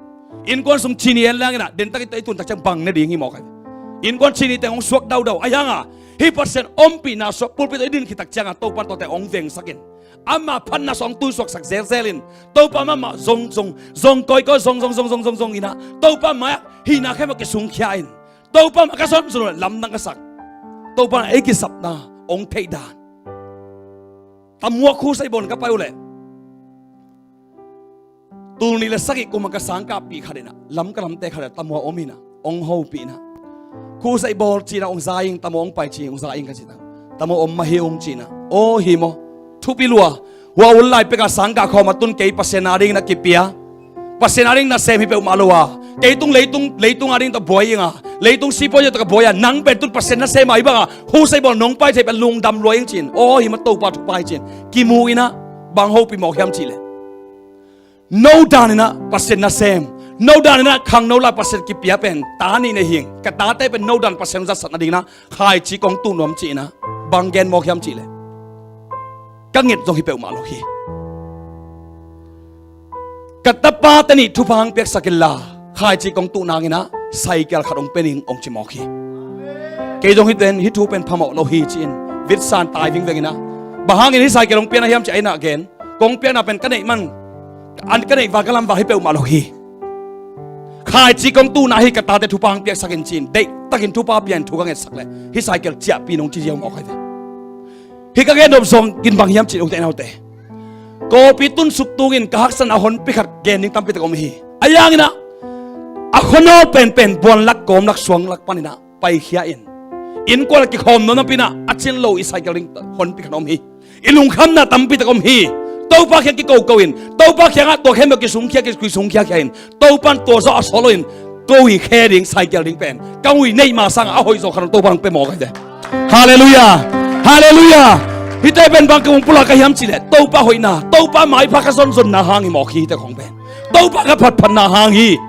Innkuan sung cini en leng inah, den tak i tun tak ciang bang ne ding hi mawk ahi ve. Innkuan cini teng hong suak daudau ahi hangah, hih Pasian ompihna suak pulpit tawh i din khit tak ciangah Topa in tuate hong vengsak in, ama phatna suak hong tuisuaksak zelzel in, Topa mahmah zong zong, zong kawikawi zong zong, zong zong zong zong inah, Topa mai-ah hihna khempeuh kisungkhia in, Topa mah ka zonzon uh leh lamdang ka sak. Topa in ei kisapna hong theih dan. Tamuah khusai bawl ka pai uh leh, tul nih le sagih kum a ka sangkahpih khat inah, Lamka lamte khat inah tamuah om inah, hong hopih inah, khusai bawl ci-inah, hong za ing, tamuah hong pai ci, hong za ing ka cih tak, tamuah om mah hi ung ci-inah, aw hi maw, thupi lua. Hua ul lai pekah sangkah khawm a tun kei Pasian a dingin a kipia, Pasian ading nasem hi peuhmah lo a, kei tung leitung, leitung ading tawh buai ing a, leitung sipuai tawh ka buai a, nang pen tun Pasian nasem a, hih bang a husei bawl nong pai thei pen lungdam lua ing ci-in, aw, hih mah Topa thupha hi ci-in kimu in ah, bang hopih mawk hiam cih leh, no dan in ah Pasian nasem, no dan in ah khangno la Pasian kipia pen ta nih nei hi ing, ka tate pen no dan Pasian hong zatsat nading in ah khaici kong tuh nuam ci-in ah, bang gen mawk hiam cih leh, ka nget zong hi peuhmah lo hi. Ka tapate nih thupha hong piaksak inla, khaici kong tuh nangin ah cycle khat hong pia ning, hong ci mawk hi. Kei zong hih pen, hih thu pen phamawh lo hi ci-in vitsan tai vingveng in ah, bang hangin hih cycle hong piakna hiam cih a in ah gen, kong piakna pen ka neih man, an ka neih va ka lam va hi peuhmah lo hi. Khaici kong tuhna hi, ka tate thupha hong piaksak in ci-in deihtakin thupha pia in thu ka ngetsak leh, hih cycle ciahpih nong ci ziau mawk hi ve. Hih ka gen nop zong in bang hiam cih leh, ute naute, kawpi tunsuk tungin ka haksatna honpi khat gen ding tampi tak om hi. Ahi hangin ah, a khuanawl penpen buan lak kawm lak suang lak panin ah paikhia in, innkuan a kikhawm nuam napi-in ah, a cin lo i cycle ding honpi khat om hi. I lungkhamna tampi tak om hi. Topa kiang kikoko in, Topa kiangah tua khempeuh kisungkhia, ki-, kisungkhia khia in, Topa in tua zawh a sawt lo in, ko i khe ding cycle ding pen ka ui neih mah sangin a hoih zaw khat hong Topa in hong pia mawk hi ve. Halleluiah. Halleluiah. Hihte pen bang ka hong pulak ka hiam cih leh, Topa hoihna, Topa maipha ka zonzonna hang hi mawk hi, hihte khong pen. Topa ka phatphatna hang hi.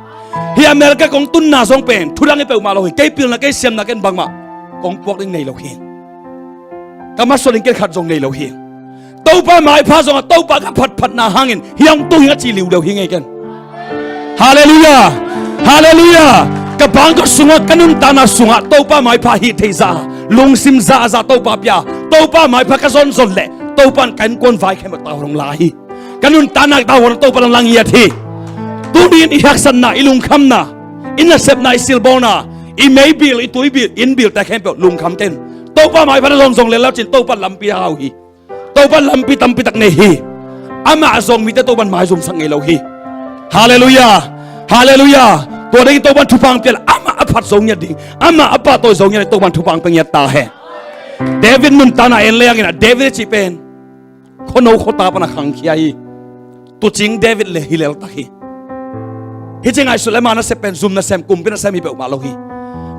Hih America kong tunna zong pen thu dang hi peuhmah lo hi. Kei pilna, kei siamna, ken bangmah kong puak ding nei lo hi. Ka masuan ding ken khat zong nei lo hi. Topa maipha zongah Topa ka phatphatna hangin hih hong tung hi ing a ci liuliau hi ing ei ken. Halleluiah. Halleluiah. Ka bangkua sungah, ka nuntakna sungah Topa maipha hih theih zah, lungsim zahzah Topa pia, Topa maipha ka zonzon leh, Topa in ka innkuan vai khempeuh tau hong la hi. Ka nuntakna tau hong Topa in hong la ngiat hi. Tuni-in i haksatna, i lungkhamna, i nasepna, i silbawlna, i meibil, i tuibil, innbilte khempeuh lungkham kei in. Topa maipha na zonzong lel le cin Topa lampi a hau hi. Topa lampi tampi tak nei hi. Amah a zong mite Topa in maizumsak ngei lo hi. Halleluiah. Halleluiah. Tua dingin Topa in thupha hong pia leh, amah a phat zo ngiat ding, amah a pahtawi zo ngiat ding, Topa in thupha hong pia ngiat ta hen. David nuntakna en le hangin ah, David i cih pen khuano khuata pan a khangkhia hi. Tuucing David le hi leltak hi. Hih ci ngaihsut le, ama nasep pen zum nasem, kumpi nasem hi peuhmah lo hi.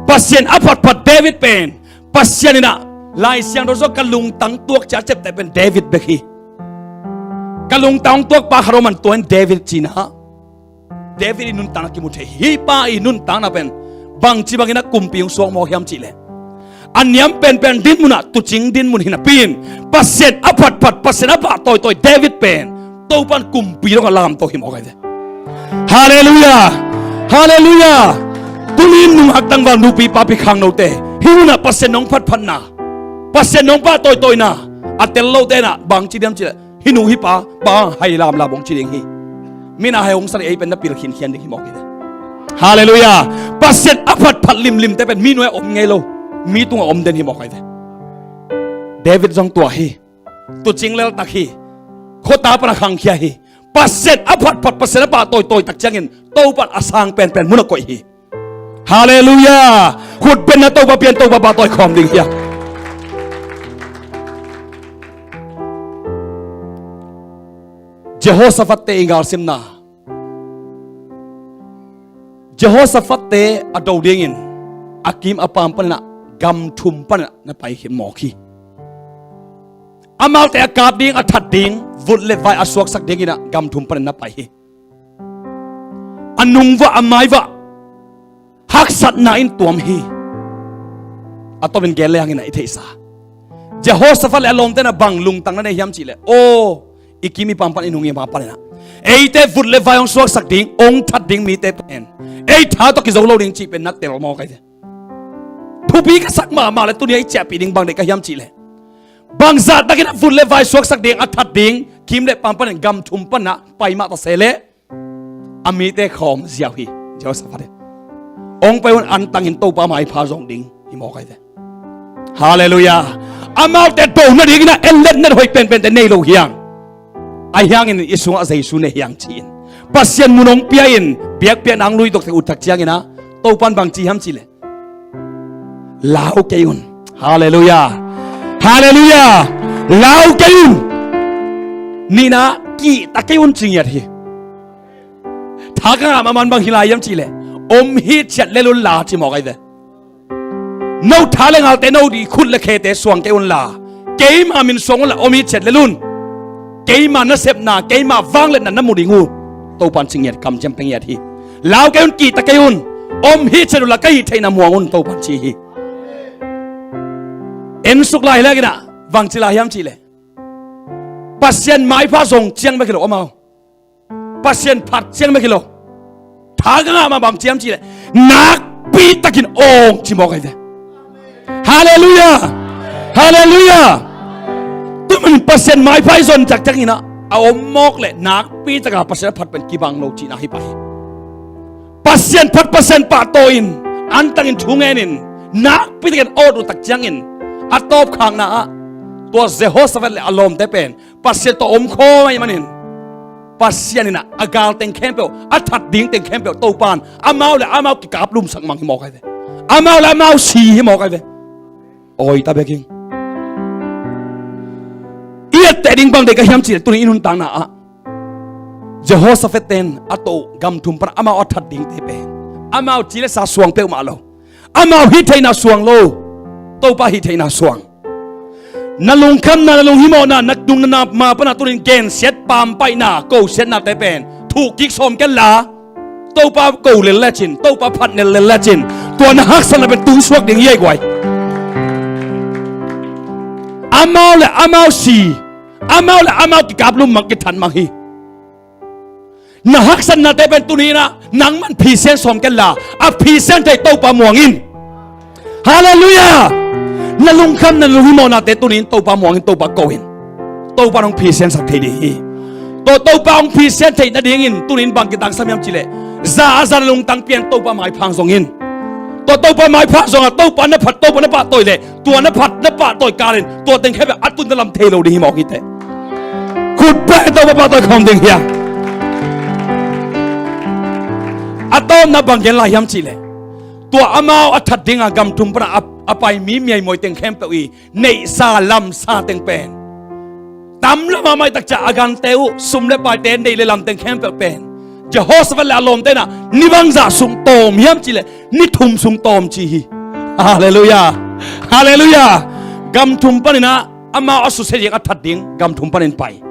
Pasian a phatphat David pen, Pasian in ah, Lai Siangtho sungah ka lungtang tuak ci-a a ciapteh pen David bek hi. Ka lungtang tuakpa khat om a, tua in David ci-in ah, David i nuntakna kimu thei hi. Hih pa i nuntakna pen bangci bangin ah kumpi hong suak mawk hiam cih leh, a niam penpen dinmun ah, tuucing dinmun hi napi-in, Pasian a phatphat, Pasian a pahtawi tawi David pen Topa in kumpi dongah lamto hi mawk hi ve. Halleluiah. Halleluiah. Tuni-in nungak tangval, nupi papi, khangnote, hih hun ah Pasian nong phatphatna, Pasian nong pahtawi tawina a tel lote in ah bangci diam cih leh, hih nu hih pa bang hai lamlam hong ci ding hi. Mi in ah hai hong sa leh ei pen na pil khinkhian ding hi mawk hi ve. Halleluiah. Pasian a phatphat limlimte pen mi nuai-ah om ngei lo, mi tungah om den hi mawk hi ve. David zong tua hi. Tuucing leltak hi. Khuata pan a khangkhia hi. Pasian a phatphat, Pasian a pahtawi tawi tak ciangin Topa in a sang penpen mun ah koih hi. Halleluiah. Khut beng in ah Topa pian, Topa pahtawi khawm ding hi hang. Jehoshaphat-te i galsimna. Jehoshaphat-te a do dingin a kim a paam panin ah gam thum panin ah na pai hi mawk hi. Amaute a kap ding, a that ding, vut le vai a suaksak dingin ah gam thum panin na pai hi. A nung vuah, a mai vuah, haksatna in tuam hi. A tomin gen le hangin ah i theihsa, Jehoshaphat le a lawmte in ah bang lungtang na nei hiam cih leh, aw, i kim i paam pan, i nung i ma panin ah eite vut le vai hong suaksak ding, hong that ding mite pen ei tha tawh kizo lo ding cih pen na tel mawk hi ve. Thupi ka sak mahmah leh tuni-a i ciahpih ding bang deih ka hiam cih leh, bangzah takin a vut le vai suaksak ding, a that ding, kim le paam panin gam thum panin ah pai mah ta se leh, a mite khawm ziau hi. Jehoshaphat in, hong pai un, antangin Topa maipha zong ding hi mawk hi ve. Halleluiah. Amaute do nadingin ah en letnet hoih penpente nei lo hi hang. Ahi hangin i sungah Jesu nei hi hang ci-in Pasian mun hong pia-in, biakpiakna hong luidok thei uh tak ciangin ah, Topa in bang ci hiam cih leh, lau kei un. Halleluiah. Halleluiah. Lau kei un. Nihna, kihta kei un ci ngiat hi. Tha ka ngah mahmah bang hi lai hiam cih leh, om hitchiat lel un la ci mawk ahi ve. No tha le ngalte, no di khut le khete suang kei un la, keima min suang un la, om hitchiat lel un. Keima nasepna, keima vangliatna na mu ding uh, Topa'n ci ngiat, kamciam pia ngiat hi. Lau kei un, kihta kei un. Om hitchiat un la, ka hih theihna muang un, Topa'n ci hi. En suk lai leh kinah bang ci lai hiam cih leh, Pasian maipha zong ciang bek hi lo amau. Pasian phat ciang bek hi lo. Tha ka ngah mah bang ci hiam cih leh, nakpi takin awng ci mawk ahi ve. Halleluiah. Halleluiah. Tua manin Pasian maipha i zon ciakciak inah, a om mawk leh nakpi taka Pasian a phat pen kibang lo cihna hi pah hi. Pasian phat, Pasian pahtawi in, antangin thu ngenin, nakpi takin awt uh tak ciangin, a tawpkhakna ah tua Jehoshaphat le a lawmte pen Pasian tawh om khawm ahih manin, Pasian inah a gal teng khempeuh, a that ding teng khempeuh Topa'n amau le amau kikaplumsak mang hi mawk ahi ve. Amau le amau si hi mawk ahi ve. Awi ta bek ing. I etteh ding bang deih ka hiam cih leh, tuni i nuntakna ah Jehoshaphat ten a toh gam thum pan amau a that dingte pen, amau ci le sa suang peuhmah lo. Amau hih theihna suang lo, Topa hih theihna suang. Na lungkhamna, na lunghimawhna, na nungna ma panah tunin gensiat, pampaihna, kosiatnate pen thuh kik sawm kenla, Topa ko lel lecin, Topa phat nel lel lecin, tua na haksatna pen tungsuak ding hi ei guai. Amau le amau si, amau le amau kikaplum mang, kithat mang hi. Na haksatnate pen tuni inah nangman phisian sawm kenla, a phisian thei Topa muang in. Halleluiah. Na lungkhamna, na lunghimawhnate tuni in Topa muang in, Topa ko in. Topa hong phisiansak thei ding hi. Tua Topa hong phisian theih nadingin tuni in bang kitangsam hiam cih leh, za a za na lungtang pian Topa maipha hong zong in. Tua Topa maipha hong zong a, Topa na phat, Topa na pahtawi leh, tua na phat na pahtawi kalin tua teng khempeuh a tun na lam thei lo ding hi mawk hi teh. Khut beng in Topa pahtawi khawm ding hi a. A tawpna bang gen lai hiam cih leh, tua amau a that dinga gam thum pana a, a pai mi miaimuai teng khempeuh i neihsa lamsa teng pen, tam lo mahmah i takcia a gante uh, sum le paite, neih le lam teng khempeuh pen Jehoshaphat le a lawmte inah ni bangzah sung tawm hiam cih leh, ni thum sung tawm ci hi. Halleluiah. Halleluiah. Gam thum paninah amau a susia ding, a that ding gam thum panin pai.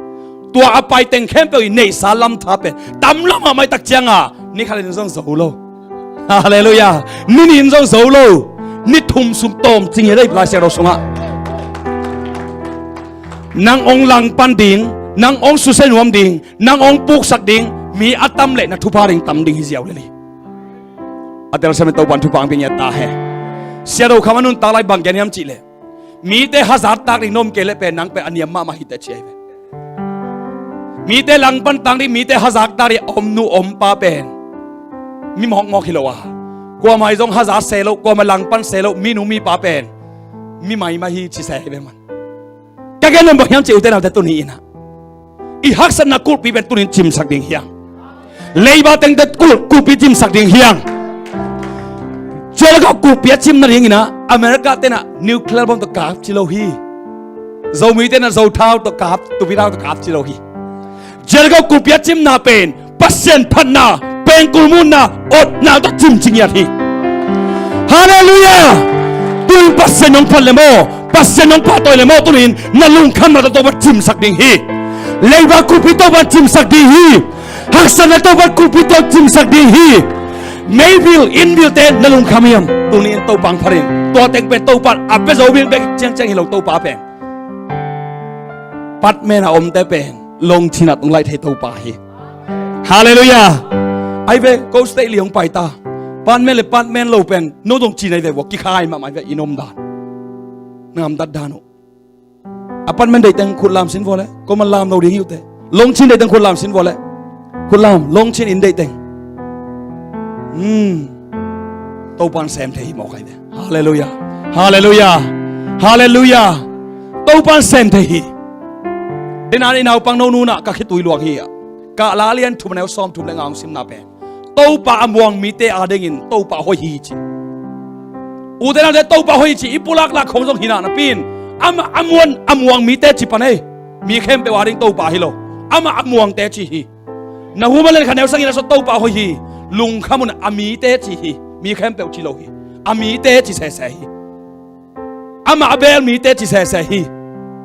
Tua a pai teng khempeuh i neihsa lamtha pen tam lo mahmah i tak cianga ni khat in zong zo lo. Halleluiah. Ni nih in zong zo lo. Ni thum sung tawm ci ngiat ei, Lai Siangtho sungah. Nang hong langpan ding, nang hong susia nuam ding, nang hong puksak ding mi a tam leh na thupha ding tam ding hi ziau lel hi. A telsiam in Topa'n thupha hong pia ngiat ta hen. Siangtho Kham a nuntak lai bang gen hiam cih leh, mite hazat tak ding na om kei leh pen nang pen a niam mahmah hi teh ci hi ve. Mite langpan tak ding, mite hazat tak ding a om nu om pa pen mi mawkmawk hi lo a, kuamah i zong hazat se lo, kuamah langpan se lo, mi nu mi pa pen mi maimai hi ci se hi ve man. Ka gen nuam bang hiam cih leh, ute naute, tuni inah i haksatna kulhpi pen tuni in cimsak ding hi hang. Leiba tengte kulh, kulhpi cimsak ding hi hang. Jericho kulhpi a cim nadinginah America tenah nuclear bomb tawh kap ci lo hi. Zomite inah Zothau tawh kap, Tupi Thau tawh kap ci lo hi. Jericho kulhpi a cimna pen Pasian phatna, pengkul muhna, otna tawh cim ci ngiat hi. Halleluiah. Tuni in Pasian hong phat leh maw, Pasian hong pahtawi leh maw, tuni in na lungkhamna tawh Topa cimsak ding hi. Leiba kulhpi Topa cimsak ding hi. Haksatna Topa kulhpi tawh cimsak ding hi. Meibil, innbilte na lungkham hiam? Tuni in Topa hong phat in. Tua teng pen Topa a pia zo bil bek ciangciang hi lo, Topa pen Patmen a omte pen longcin ah tung laih thei Topa hi. Halleluiah. Ai ve, ko state li hong pai ta. Patmen le patmen lo pen no dong cin ai ve, vua kikhai mahmah ai ve, i nom dan, na ngam dat dan uh. A patmen deih teng khut lam sin vua le, ko man lam lo ding hi uh teh. Longcin deih teng khut lam sin vua le. Khut lam, longcin in deih teng. Hmm. Topa'n sem thei hi mawk ai ve. Halleluiah. Halleluiah. Halleluiah. Topa'n sem thei hi. Dena i naupang no nunah ka khitui luang hi a. Kahla lian thum a neu sawm thum le nga hong simna pen, Topa a muang mite adingin Topa hoih hi ci. Ute naute, Topa hoih hi ci i pulak lak khong zong hi na napi in, amah a muan a muang mite ci pan ei. Mi khempeuh ading Topa hi lo. Amah a muangte ci hi. Na huma len kha neu sangin a sawt Topa hoih hi. Lungkham un a mite ci hi. Mi khempeuh ci lo hi. A mite ci sese hi. Amah a beel mite ci sese hi.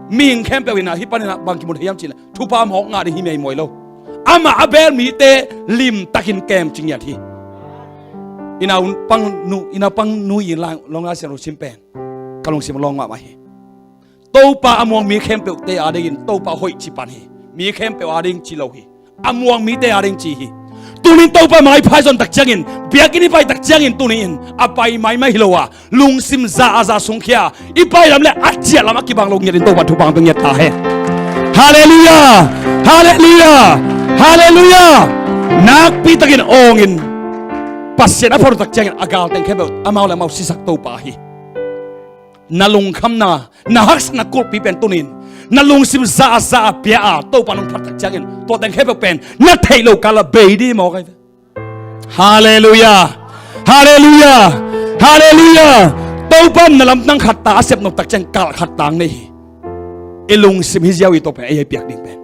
Mihing khempeuh in ah hih panin ah bang kimu thei hiam cih leh thupha mawk ngah ding hi mei muai lo. Amah a beel mite limtakin kem ci ngiat hi. I nau pang nu, i nau pang nu in long lai siang lo sim pen ka lungsim long mahmah hi. Topa a muang mi khempeuhte adingin Topa hoih ci pan hi. Mi khempeuh ading ci lo hi. A muang mite ading ci hi. Tunin Topa maipha i zon tak ciangin, biakinn i pai tak ciangin, tunin a pai maimai hi lo a, lungsim za a za sungkhia i pai lam le a ciah lam a kibang lo ngiatin Topa thupha hong pia ngiat ta hen. Halleluiah. Halleluiah. Halleluiah. Nakpi takin awngin Pasian a phat uh tak ciangin a galteng khempeuh amau le amau sisak Topa hi. Na lungkhamna, na haksatna kulhpi pen tunin na lungsim za a za a pia a Topa nong phat tak ciangin tua teng khempeuh pen na theih lo kal a bei ding mawk ahi ve. Halleluiah. Halleluiah. Halleluiah. Topa na lamdang khat ta a sep nop tak ciang kal khat tang nei hi. I lungsim hi ziau i Topa ei hei piak ding pen.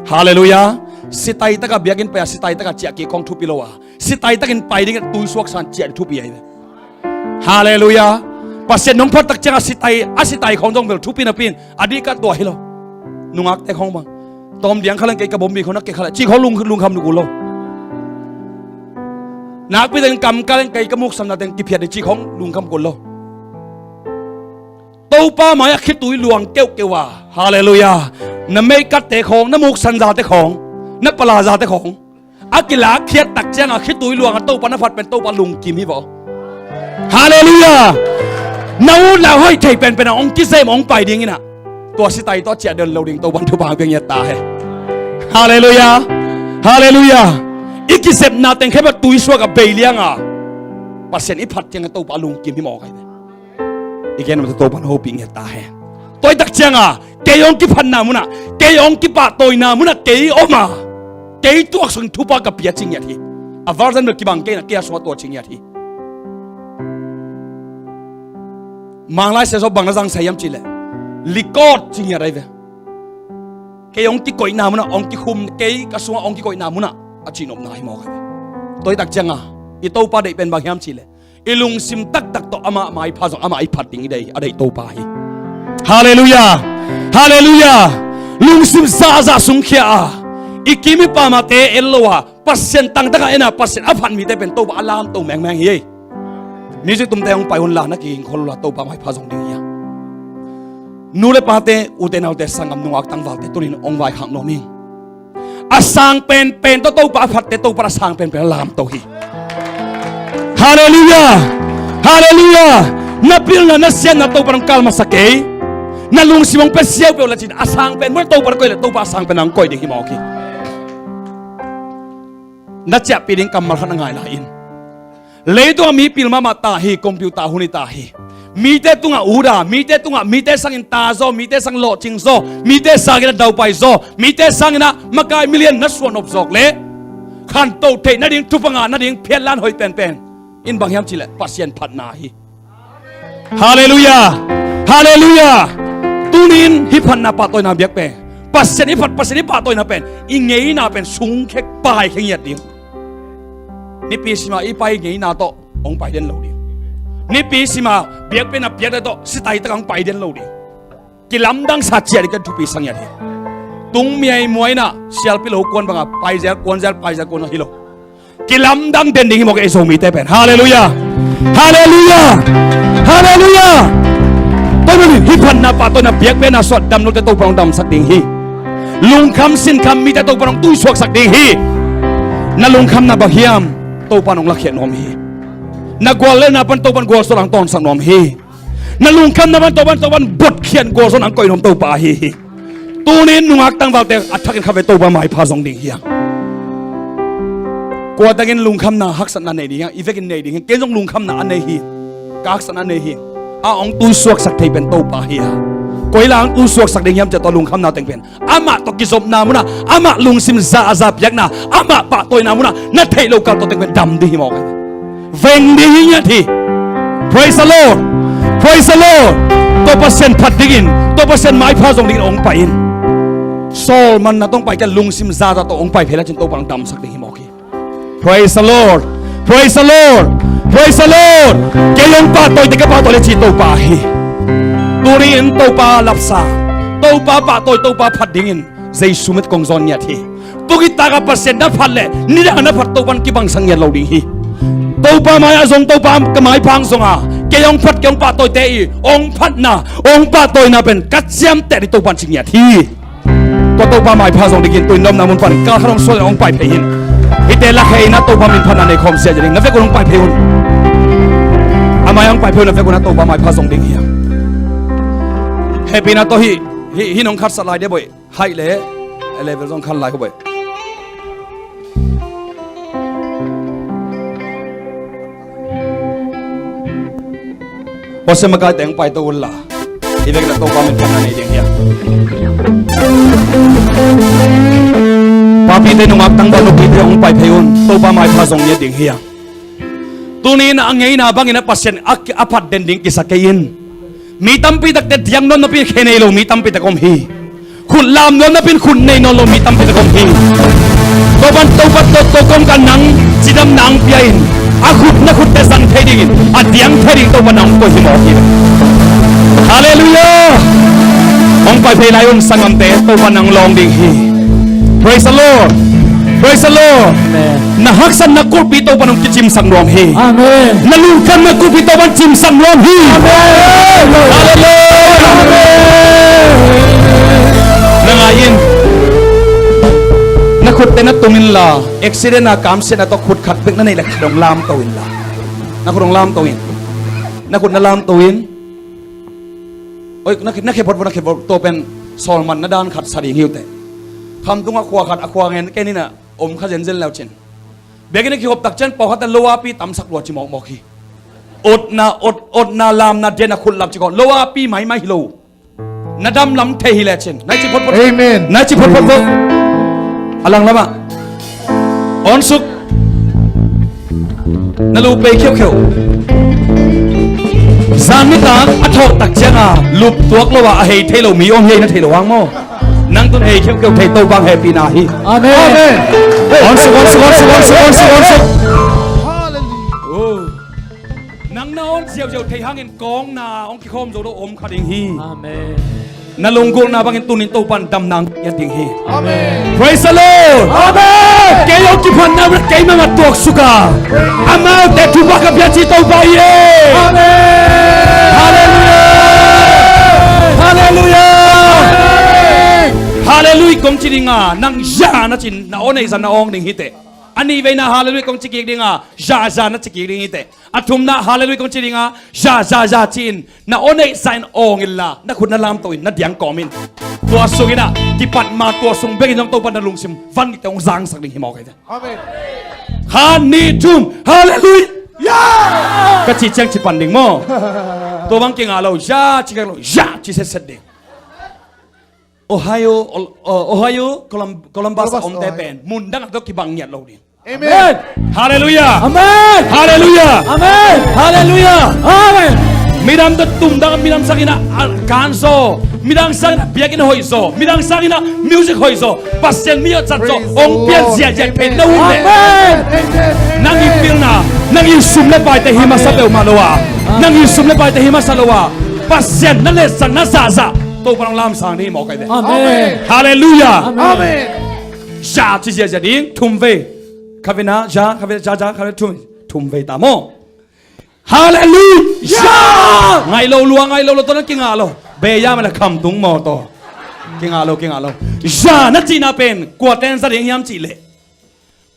Halleluiah. Sitai taka biakinn pai a sitai taka ciah kik khong thupi lo a, sitai takin pai ding a tuisuak san ciah ding thupi ahi ve. Halleluiah. Pasian nong phat tak ciang a sitai, a sitai khong zong bel thupi napi in a dih ka tua hi lo. Nungakte khong bang tawm diang kha leng kei ka bawm bik khong na kei kha leng cih khong lung, lungkham luk uh lo. Nakpi teng kam ka leng kei ka muksanna teng kiphiat ding cih khong lungkham kul lo. Topa mai-ah khitui luang keuhkeuh a, halleluiah, na meikatte khawng, na muksan zate khawng, na pala zate khawng a kilakkhiat tak ciangin khitui luang a Topa na phat pen Topa lungkim hi vaw. Halleluiah. Na ut na hoih thei penpen a hong kizem hong pai ding in ah tua sitai tawh ciah den lo ding Topa thupha hong pia ngiat ta hen. Halleluiah. Halleluiah. I kizepna teng khempeuh tuisuak a bei liang a Pasian i phat ciangin Topa lungkim hi mawk ahi ve. I gen mate Topa na hopih ngiat ta hen. Tua i tak cianga kei hong kiphatna munah, kei hong kipahtawina munah kei om a, kei tuaksuk in thupha ka pia ci ngiat hi. A version bel kibang kei na kei a sungah tua ci ngiat hi. Manglai sia zaw bang na zang sa hiam cihleh likawt ci ngiat ahi ve. Kei hong kikoihna munah hong kikhum, kei ka sungah hong kikoihna munah a cihnopna hi mawk ahi ve. Tua i tak cianga i Topa deih pen bang hiam cihleh i lungsim taktak tawh amah maipha zong amah i phat ding i deih, a deih Topa hi. Halleluiah. Halleluiah. Lungsim zahzah sungkhia a i kim i pamate en lo a Pasian tangtaka en a Pasian a phat mite pen Topa a lamto mengmeng hi. Music tumte hong pai unla na kihing khol unla Topa maipha zong ding hi a. Nu le pate, ute naute, sanggam nungak tangvalte tunin hong vaikhak nuam ing. A sang penpen tawh Topa a phatte Topa a sang penpen a lamto hi. Halleluiah. Halleluiah. Na pilna na siatna Topa nong kal masa kei. Na lungsim hong pia siau peuh la cin a sang pen mun Topa na koih le Topa a sang pen nang koih ding hi mawk hi. Na ciahpih ding kammal khat na ngai lai in. Leitungah mi pil mahmah ta hi, computer hun hi ta hi. Mite tungah uda, mite tungah, mite sangin ta zaw, mite sang lawhcing zaw, mite sangin a daupai zaw, mite sangin a makai milian na suahnop zawk le khantoh theih nading, thupha ngah nading phiatlan hoih penpen in bang hiam cihleh Pasian phatna hi. Halleluiah. Halleluiah. Tunin hih phatna pahtawina biak pen Pasian i phat, Pasian i pahtawina pen i ngeina pen sungkhek paikhia ngiat ding. Nipi sima i pai ngeina tawh hong pai den lo ding. Nipi sima biakpiakna piakte tawh sitai takah hong pai den lo ding. Kilamdang sa ciah ding ken thupi sa ngiat hi. Tung miaimuai inah sialpi lo kuan banga pai zel kuan zel pai zel kuan hi lo. Kilamdang den ding hi mawk ei Zomite pen. Halleluiah. Halleluiah. Halleluiah. Tua manin hih phatna pahtawina biakpiakna suah damlote Topa hong damsak ding hi. Lungkham sinkham mite Topa hong tuisuaksak ding hi. Na lungkhamna bang hiam Topa hong lakkhiat nuam hi. Na guallelhna pan Topa gualzawhna hong tawnsak nuam hi. Na lungkhamna pan Topa, Topa botkhiat gualzawhna hong koih nuam Topa ahi hi. Tunin nungak tangvalte a thakin khatvei Topa maipha zong ding hi hang. Kua tengin lungkhamna haksatna nei ding hi hang, i vekin nei ding hi hang. Ken zong lungkhamna a nei hi. Ka haksatna a nei hi. A hong tuisuaksak thei pen Topa hi a. Koi la hong tuisuaksak ding hiam ciah tua lungkhamna teng pen amah tawh kizopna munah, amah lungsim za a za piakna, amah pahtawina munah na theih lo kal tawh teng pen dam ding hi mawk ahi. Veng ding hi ngiat hi. Praise the Lord. Praise the Lord. Tua Pasian phat dingin, tua Pasian maipha zong dingin hong pai in. Sawlmanna tawh hong pai kei a, lungsim zaza tawh hong pai phei lai cin Topa in damsak ding hi mawk hi. Praise the Lord. Praise the Lord. Praise the Lord. Kei hong pahtawi teh ka pahtawi le ci Topa hi. Tuni in Topa lapsa, Topa pahtawi, Topa phat dingin Jesu mit kong zawn ngiat hi. Tukitak a Pasian na phat leh nidang a na phat Topa in kibangsak ngiat lo ding hi. Topa mai-ah zong, Topa ka maipha hong zong a, kei hong phat, kei hong pahtawi teh i hong phatna, hong pahtawina pen ka ciamteh ding Topa in ci ngiat hi. Tua Topa maipha zong dingin tu-in nopna mun pan kal khat hong suak hong pai phei in. Hihte lakhia in a Topa min phatna nei khawm ziahziah ding. Na vek un hong pai phei un. A mai-ah hong pai phei un, na vek un a Topa maipha zong ding hi. Hehpihna tawh hih, hih, hih nong khatsak lai dia boih. Haih le, a level zong khan lai ko boih. Pasian makaite hong paito unla, i vekna Topa min phatna nei ding hi a. Papite nungak tangtang nupite hong pai phei un, Topa maipha zong ngiat ding hi a. Tuni in a ngeina bangin a Pasian a, a phat den ding kisa kei in. Mi tampi takte diang nawn napi in khe nei lo mi tampi tak om hi. Khut lam nawn napi in khut nei nawn lo mi tampi tak om hi. Tua pan Topa tawh, tua kong ka nang cidamna hong pia in, a khut na khutte zang thei dingin, a diang thei ding Topa nang koih hi mawk hi. Halleluiah. Hong pai phei lai un sanggamte, Topa nang lawng ding hi. Praise the Lord. Praise the Lord. Amen. Na haksatna kulhpi Topa nang kicimsak nuam hi. Amen. Na lungkhamna kulhpi Topa nang cimsak nuam hi. Amen. Halleluiah. Amen. Na ngai in. Na khutte na tum inla, accident a kamsiatna tawh khut khat bek na neih leh khat hong lamto inla. Na khut hong lamto in. Na khut na lamto in. Oi, na khe, na khe phot phot, na khe phot. Tua pen sawlmanna dan khat sa ding hi uh teh. Khamtung a khua khat, a khua ngen kei ni na om kha zenzen leu cin. Biakinn a kihop tak ciang pawlkhatte lo a pi tamsak lua ci mawkmawk hi. Otna, ot, otna lamna den a khut lap ci kawh, lo a pi maimai hi lo. Na dam lam thei hi lecin. Nai ci photphot. Amen. Nai ci photphot. A lang lamah. Awnsuk. Na lu pei khiaukheu. Zan nitak a thawh tak cianga lup tuak lo a, a hei thei lo mi om hi, na thei lo hang maw? Nang tun hei khiaukheu thei, Topa hehpihna hi. Amen. Amen. Awnsuk, awnsuk, awnsuk. Hallelujah. Oh. Nang na awn ziauziau thei hangin kawngna hong kikhawm zo lo om kha ding hi. Amen. Na lunggulhna bangin tunin Topa in damna hong ngiat ding hi. Amen. Praise the Lord. Amen. Kei hong kiphatna bangin keimah mah tuaksuk a, amaute thupha ka pia ci Topa hi e. Amen. Halleluiah. Halleluiah. Amen. Halleluiah kong ci dinga, nang za na cin, na aw neih zah na awng ding hi teh. A nih veina halleluiah kong ci kik dinga, za za na ci kik ding hi teh. A thumna halleluiah kong ci dinga, za za za ci-in na aw neih zah in awng inla, na khut na lamto in, na diang kawm in. Tua sungin ah kipat ma, tua sung bekin zong Topa na lungsim van dikte hong zangsak ding hi mawk hi teh. Amen. Khat, nih, thum, halleluiah ka cih ciang ci pan ding maw? Tua bang kingah lo, za ci kei lo, za ci setset ding. Ohio, Ol-, uh, Ohio, Colum-, Columbus a omte pen mundang a tawh kibang ngiat lo ding. Amen. Halleluiah. Amen. Halleluiah. Amen. Halleluiah. Amen. Midang tawh tumdang, midang sangin ah kan zaw, midang sangin ah biakinn hoih zaw, midang sangin ah music hoih zaw, Pasian mi hoih zat zaw hong pian ziahziah thei na ut leh, nang i pilna, nang i sum le paite hi masa peuhmah lo a, nang i sum le paite hi masa lo a, Pasian na letsakna zahzah Topa nong lamsang ding hi mawk hi teh. Amen. Halleluiah. Amen. Za ci ziahziah ding, thum vei. Khavina, za, khavina, za, za, khavina, thum, thum vei ta maw? Halleluiah. Ngaih lo lua, ngaih lo lua, tua na kingah lo. Beya mah le khamtung maw tua. Kingah lo, kingah lo. Za na cihna pen kuaten za ding hiam cih leh,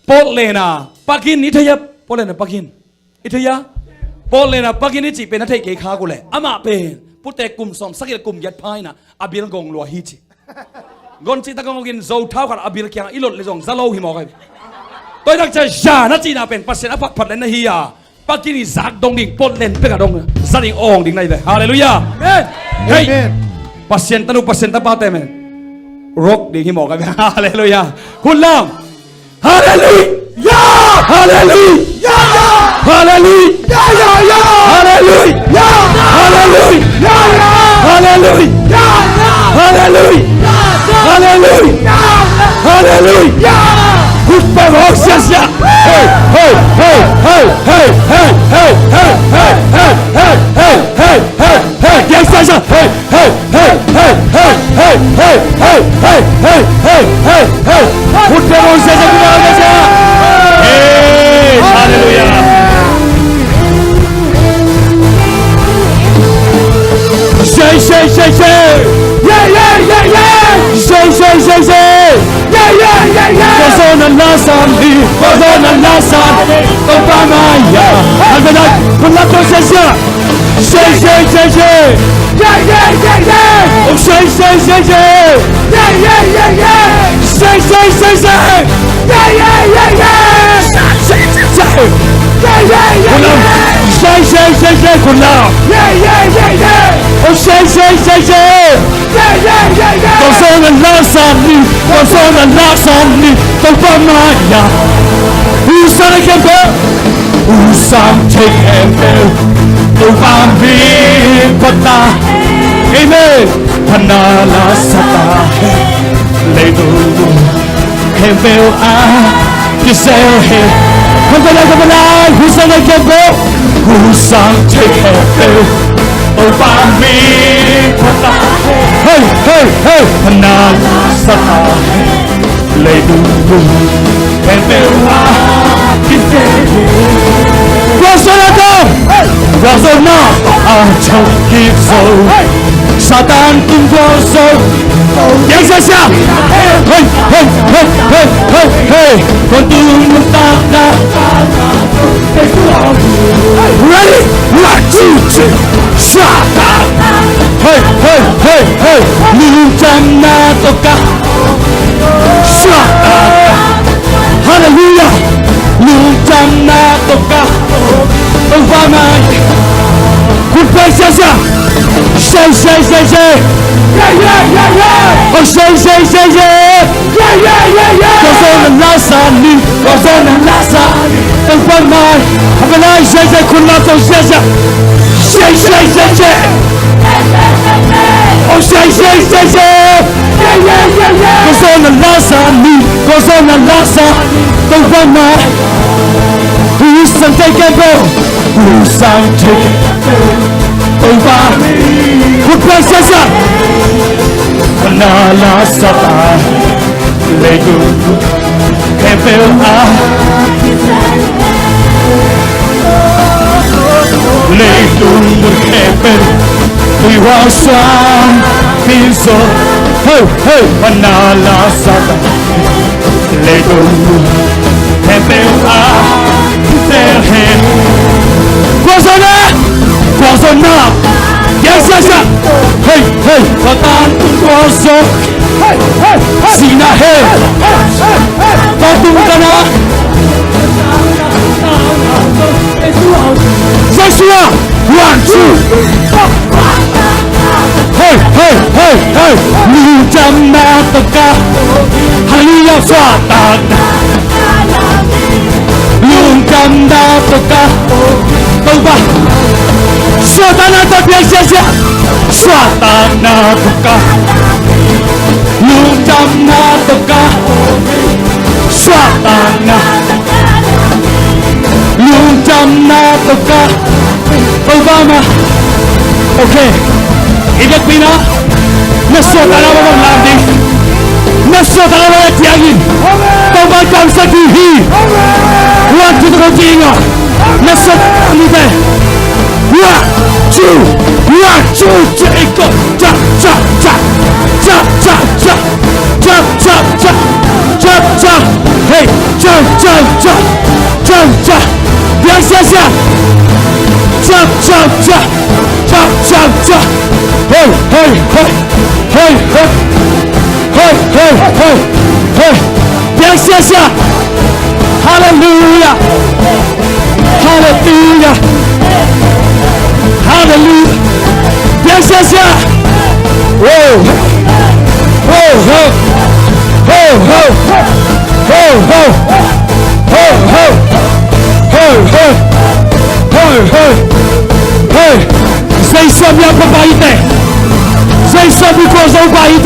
Portland a Pak In, i thei a, Portland a Pak In. I thei a, Portland a Pak In i cih pen na theih kei kha uh leh, amah pen putek kum sawm sagih le kum giat pha in ah, a bil gong lua hi ci. Gong cih tak gong gin zo thau khat a bil kiangah i lot le zong za lo hi mawk hi. Tua hi tak ciang za na cihna pen Pasian a phatphat le na hi a, Pak In i zak dong ding, Portland pek a dong za ding, awng ding na hi ve. Halleluiah. Amen. Hei. Amen. Pasian tanu, Pasian tapate men rock ding hi mawk hi ve. Halleluiah. Hun lam. Halleluiah! Halleluiah! Halleluiah! Halleluiah! Halleluiah! Halleluiah! Halleluia! Halleluia! Hun peuh hong siasia. Hei, hei, hei. Hei, hei, hei. Hei, hei, hei. Hun peuh hong siasia. Hun peuh hong siasia. Hei, halleluia. Say, say, say, say. Yeah, yeah, yeah, yeah. Say, say, say, say. Yeah, yeah, yeah, yeah. Kosona lasani, kosona lasani. Obama ya. Alveda, pula kosona. Say, say, say, say. Yeah, yeah, yeah, yeah. Oh, say, say, say, say. Yeah, yeah, yeah, yeah. Say, say, say, say. Yeah, yeah, yeah, yeah. Say, say, say, say. Yeah, yeah, yeah, yeah. Say, say, say, say. Say, say, say, say. Yeah, yeah, yeah, yeah. Oh, say, say, say, say. Yeah, yeah, yeah, yeah. Kosona lasani, kosona lasani. Obama ya. Who's gonna get back? Usa take and fail. Obama pata. Amen. Panala sata. Ledu. Kembeu a. Kiseu he. Kembeu la, kembeu la. Usa na kembeu. Usa take and fail. Obama pata. Hey, hey, hey. Panala sata. Ledu, ledu, ledu. Kosona to. Kosona. Acha kiso. Satan tung koso. Yes, yes, yeah. Hey, hey, hey, hey, hey, hey. Kontu mutata. Ready? One, two, three. Shaka. Hey, hey, hey, hey. Lung jam na toka. Shaka. Hallelujah. Lung jam na toka. Obama. Good praise, yes, sir. Say, say, say, say. Yeah, yeah, yeah, yeah. Oh, say, say, say, say. Yeah, yeah, yeah, yeah. Kosona lasani, kosona lasani. Tong pang mai. Abalai, say, say, kun la tong, say, say. Say, say, say, say. Oh, say, say, say, say. Yeah, yeah, yeah, yeah. Kosona lasani, kosona lasani. Tong pang mai. Who's gonna take it, bro? Who's gonna take it? Over. Good praise, yes, sir. Nala sata. Ledu. Kembeu a. Ledu kembeu. We want some things. Hey, hey. Nala sata. Ledu, kembeu a, kembeu he. Kosona, kosona. Yes, yes, yes. Hey, hey. Kosona, koso. Hey, hey, hey. Sina he. Hey, hey, hey, hey. Kosona. Joshua, one, two. Hey, hey, hey, hey. Lung jam na toka. Hallelujah, Satan. Lung jam na toka. Toba. Satan na toka, yes, yes, yes. Satan na toka. Lung jam na toka. Satan na. Lung jam na toka. Obama. Okay. I biakpiakna. Na suahtakna bang lam ding. Na suahtakna bang a tiang in. Topa kamsak ding hi. One, two, three, ding a. Na suahtakna bang ding. One, two, one, two, three, go. Jump, jump, jump. Jump, jump, jump. Jump, jump, jump. Jump, jump. Hey, jump, jump, jump. Jump, jump. Biang siasia. Jump, jump, jump. Jump, jump, jump. Hey, hey, hey. Hey, hey. Hey, hey, hey. Hey. Biang siasia. Hallelujah. Hallelujah. Hallelujah. Biang siasia. Whoa. Ho, ho. Ho, ho. Ho, ho. Ho, ho. Ho, ho. Ho, ho. Ho. Say something about it. Say something because of it.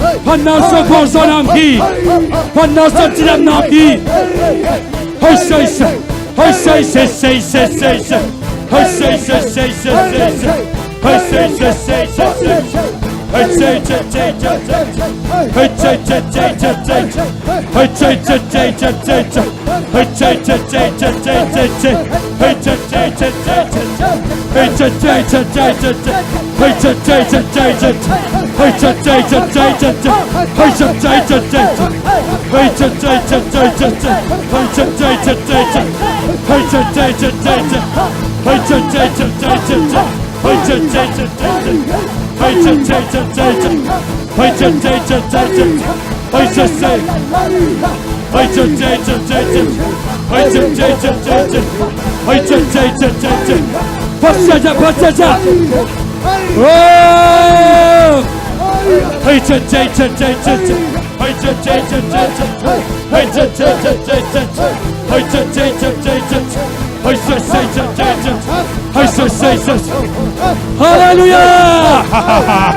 Phatna suak, gualzawhna om hi. Phatna suak, cidamna om hi. Hei sei sei, hei sei sei, sei sei, sei sei. Hallelujah! Hallelujah!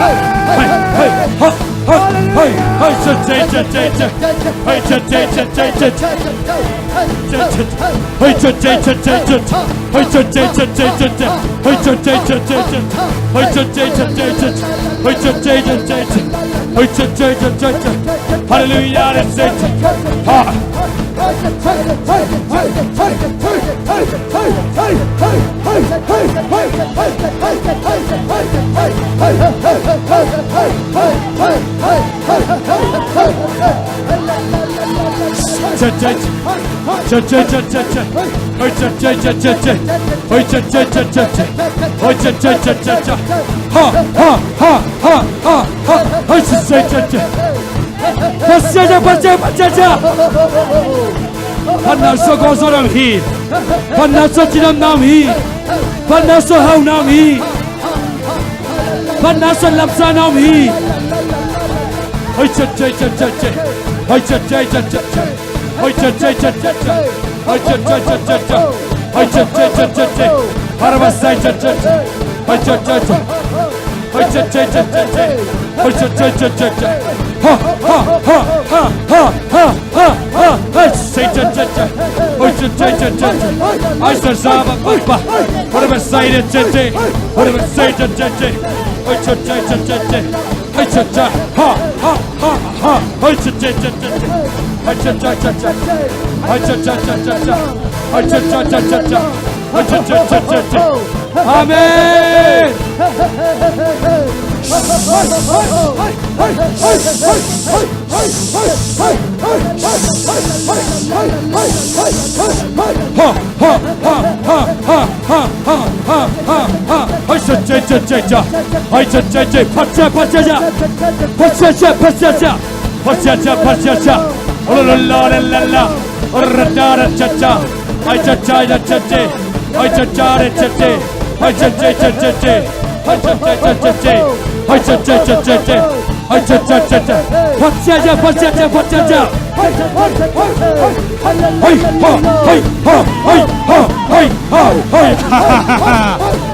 Pasian, Pasian, Pasian. Phatna sua kawng sua nam hi. Phatna sua cinam nam hi. Phatna sua hau nam hi. Phatna sua lamsa nam hi. Hoi chat chat chat chat chat. Hoi chat chat chat chat chat. Hoi chat chat chat chat chat. Hoi chat chat chat chat chat. Hoi chat chat chat chat chat. Hoi chat chat chat chat chat. Hoi chat chat chat chat chat. Hoi chat chat chat chat chat. Ha ha ha ha ha ha. Hoi chat chat chat. Hoi chat chat chat chat. Hoi chat chat chat chat. Hoi chat chat chat chat. Hoi chat chat chat chat. Hoi chat chat chat chat. Hoi chat chat chat chat chat. Hoi chat chat. Ha ha ha ha. Hoi chat chat chat chat chat. Hoi chat chat chat chat chat. Hoi chat chat chat chat chat. Hoi chat chat chat chat chat. Hoi chat chat chat chat chat. Amen. Ha ha ha ha ha ha ha. Hoi chat chat chat chat chat. Hoi chat chat chat. Phat chat chat chat. Phat chat chat. Phat chat chat. Phat chat chat. Phat chat chat. Phat chat chat. Lo lo lo la la la. Ra da ra cha cha. Hoi chat chat chat chat chat. Hoi chat chat chat chat chat. Hoi chat chat chat chat chat. Hoi chat chat chat chat chat. Hoi chat chat chat chat. Hoi chat chat chat chat. Phat chat chat. Phat chat chat. Phat chat chat. Hoi ha hoi ha hoi ha hoi ha hoi. Ha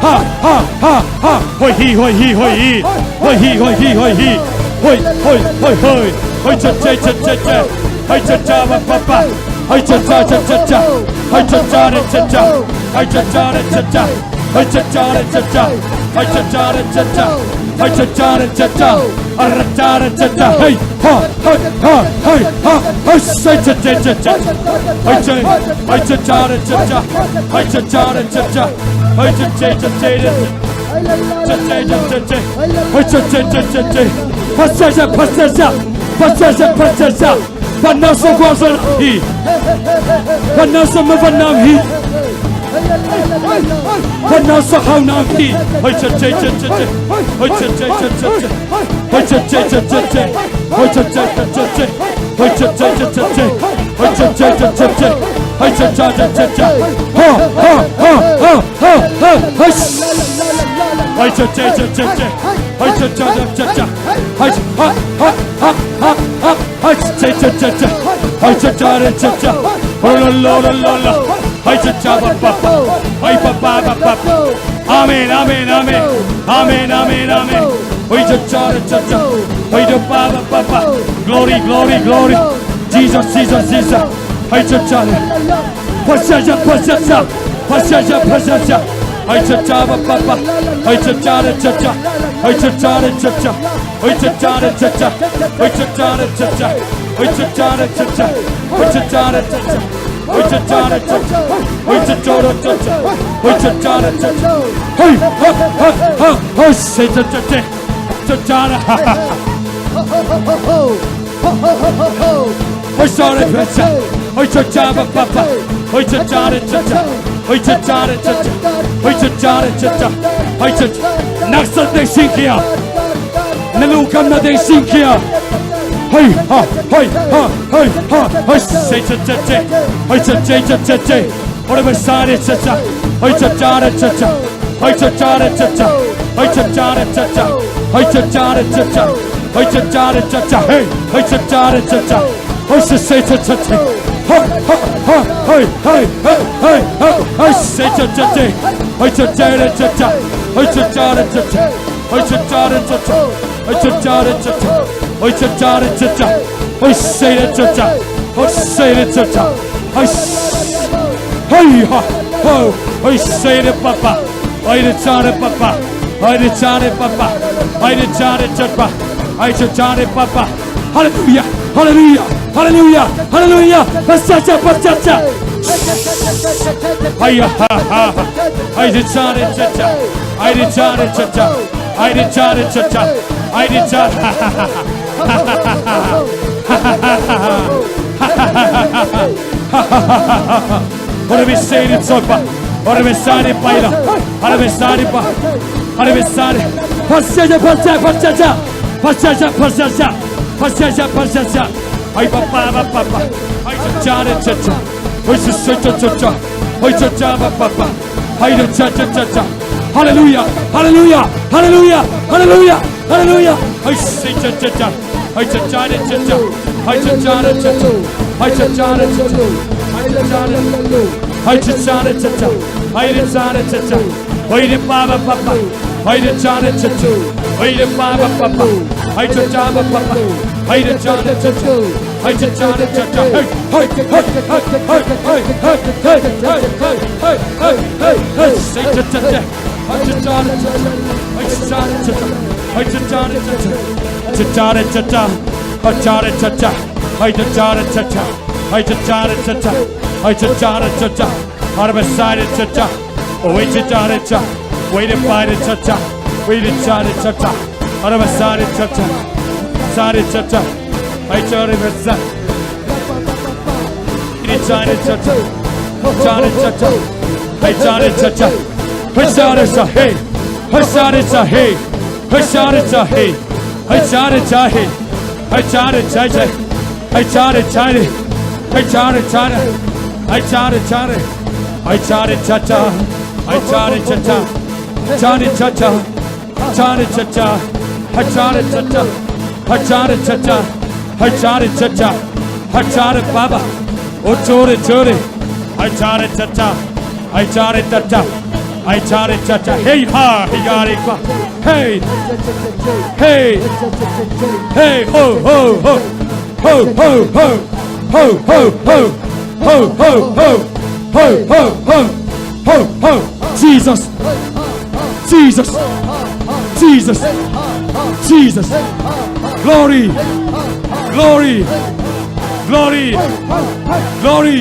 ha ha ha ha. Hoi hi hoi hi hoi hi. Hoi hi hoi hi hoi hi. Hoi hoi hoi hoi. Hoi chat chat chat chat chat. Hoi chat chat pa pa pa. Hoi chat chat chat chat chat. Hoi chat chat chat chat chat. Hoi chat chat chat chat chat. Hoi chat chat chat chat chat. Hoi chat chat chat chat chat. Hoi chat chat chat chat. Ara chat chat chat. Hei ha hei ha hei ha. Hoi chat chat chat chat chat. Hoi chat, hoi chat chat chat chat. Hoi chat chat chat chat. Hoi chat chat chat chat. Hoi chat chat chat chat. Hoi chat chat chat chat chat. Phat chat chat, phat chat chat. Phat chat chat, phat chat chat. Phatna sua kawng sua nam hi. Phatna sua mavan nam hi. Phatna sua hau nam hi. Hoi chat chat chat chat chat. Hoi chat chat chat chat chat. Hoi chat chat chat chat chat. Hoi chat chat chat chat chat. Hoi chat chat chat chat chat. Hoi chat chat chat chat chat. Hoi chat chat chat chat chat. Ha ha ha ha ha ha. Hoi chat chat chat chat chat. Hoi chat chat chat chat chat. Hoi ha ha ha ha ha. Hoi chat chat chat chat chat. Hoi chat chat chat chat. Hoi lo lo lo lo lo. Hoi chat chat pa pa pa. Hoi pa pa pa pa pa. Amen, amen, amen. Amen, amen, amen. Hoi chat chat chat chat. Hoi do pa pa pa pa. Glory, glory, glory. Jesus, Jesus, Jesus. Hoi chat chat. Phat chat chat, phat chat chat. Phat chat chat, phat chat chat. Hey cha cha ba ba ba. Hey cha cha da cha cha. Hey cha cha da cha cha. Hey cha cha da cha cha. Hey cha cha da cha cha. Hey cha cha da cha cha. Hey cha cha da cha cha. Hey cha cha da cha cha. Hey cha cha da cha cha. Hey cha cha da cha cha. Hey ha ha ha ha. Say cha cha cha. Cha cha da. Hey sorry, cha cha. Hey cha cha ba ba ba. Hey cha cha da cha cha. Hey cha cha da cha cha. Hey cha cha da cha cha. Hey cha cha. Nak sa teng sing kia. Na lungkam na teng sing kia. Hey ha, hey ha, hey ha. Hey say cha cha cha. Hey cha cha cha cha cha. Ora beside cha cha. Hey cha cha da cha cha. Hey cha cha da cha cha. Hey cha cha da cha cha. Hey cha cha da cha cha. Hey cha cha da cha cha. Hey, hey cha cha da cha cha. Hey cha say cha cha cha. Hey ha ha, hey hey hey hey hey. Hey say cha cha cha. Hey cha cha da cha cha. Hey cha cha da cha cha. Hey cha cha da cha cha. Hey cha cha da cha cha. Hey cha cha da cha cha. Hey say da cha cha. Hey say da cha cha. Hey s-, hey ha ho. Hey say da ba ba. Hey da cha da ba ba. Hey da cha da ba ba. Hey da cha da cha ba. Hey cha cha da ba ba. Hallelujah. Hallelujah. Hallelujah. Hallelujah. Ba cha cha ba cha cha. Hey ha ha ha. Hey da cha da cha cha. Hey da cha da cha cha. Hey da cha da cha cha. Hey da cha. Ora beside cha ba. Ora beside ba ila. Ora beside ba. Ora beside. Ba cha cha ba cha ba cha cha. Ba cha cha ba cha cha. Ba cha cha ba cha cha. Hey ba ba ba ba ba. Hey cha cha da cha cha. Hey cha cha cha cha cha. Hey cha cha ba ba ba. Hey da cha cha cha cha. Hallelujah. Hallelujah. Hallelujah. Hallelujah. Hallelujah. Hey say cha cha cha. Hey cha cha da cha cha. Hey cha cha da cha cha. Hey cha cha da cha cha. Hey cha cha da cha cha. Hey cha cha da cha cha. Hey da cha da cha cha. Hey da ba ba ba ba. Hey da cha da cha cha. Hey da ba ba ba ba. Hey cha cha ba ba ba. Hey da cha da cha cha. Hey cha cha da cha cha. Hey hey hey hey hey hey hey hey hey hey hey hey. Say cha cha cha. Hey cha cha da cha cha. Hey cha cha da cha cha. Hey cha cha da cha cha. Cha cha da cha cha. Hey cha cha da cha cha. Hey cha cha da cha cha. Hey cha cha da cha cha. Ora beside cha cha. Oi cha cha da cha. Oi da ba da cha cha. Oi da cha da cha cha. Ora beside cha cha. Sa da cha cha. Hey cha da beside. Hey cha da cha cha. Cha da cha cha. Hey cha da cha cha. Hey cha da cha hey. Hey cha da cha hey. Hey cha da cha hey. Hey cha da cha hey. Hey cha da cha cha. Hey cha da cha hey. Hey cha da cha hey. Hey cha da cha hey. Hey cha da cha cha. Hey cha da cha cha. Cha da cha cha. Cha da cha cha. Hey cha da cha cha. Hey cha da cha cha. Hey cha da cha cha. Hey cha da ba ba. Oh cha da cha da. Hey cha da cha cha. Hey cha da cha cha. Hey cha da cha cha. Hey ha. Hey ya re ba. Hey. Hey. Hey ho ho ho. Ho ho ho. Ho ho ho. Ho ho ho. Ho ho ho. Ho ho. Jesus. Jesus. Jesus. Jesus. Glory. Glory. Glory. Glory.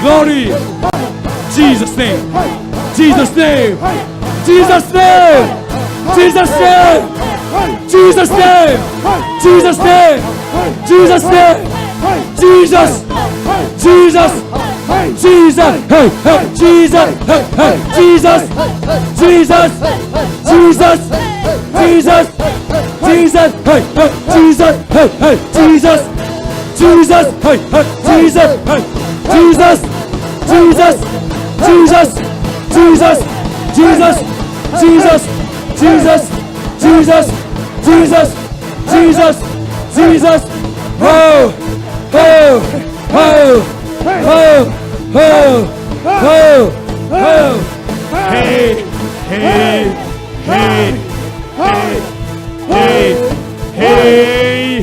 Glory. Jesus' name. Jesus' name. Jesus' name. Jesus' name. Jesus' name. Jesus' name. Jesus' name. Jesus. Jesus. Jesus. Hey, hey, Jesus. Hey, hey, Jesus. Jesus. Jesus. Jesus. Jesus. Jesus. Hey, hey, Jesus. Hey, hey, Jesus. Jesus. Hey, hey, Jesus. Hey, Jesus. Jesus. Jesus. Jesus. Jesus. Jesus. Jesus. Jesus. Jesus. Jesus. Jesus. Ho! Ho! Ho! Ho! Ho! Ho! Hey! Hey! Hey! Hey! Hey! Hey!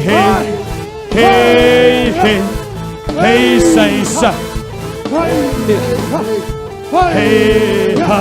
Hey! Hey! Hey! Say sa. Hey ha.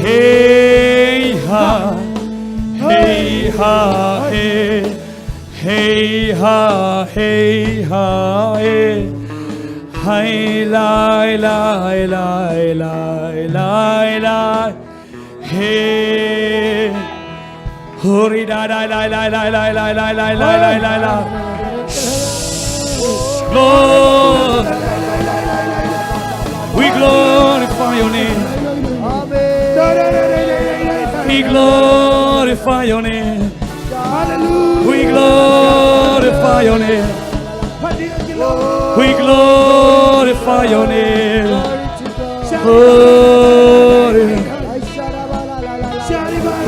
Hey ha, hey ha, hey ha, hey. Hey ha, hey ha, hey. Hey lai lai lai lai lai lai. Hey. Hori da da lai lai lai lai lai lai lai lai lai lai. Lord, we glorify your name. We glorify your name. We glorify your name. We glorify your name. Glory.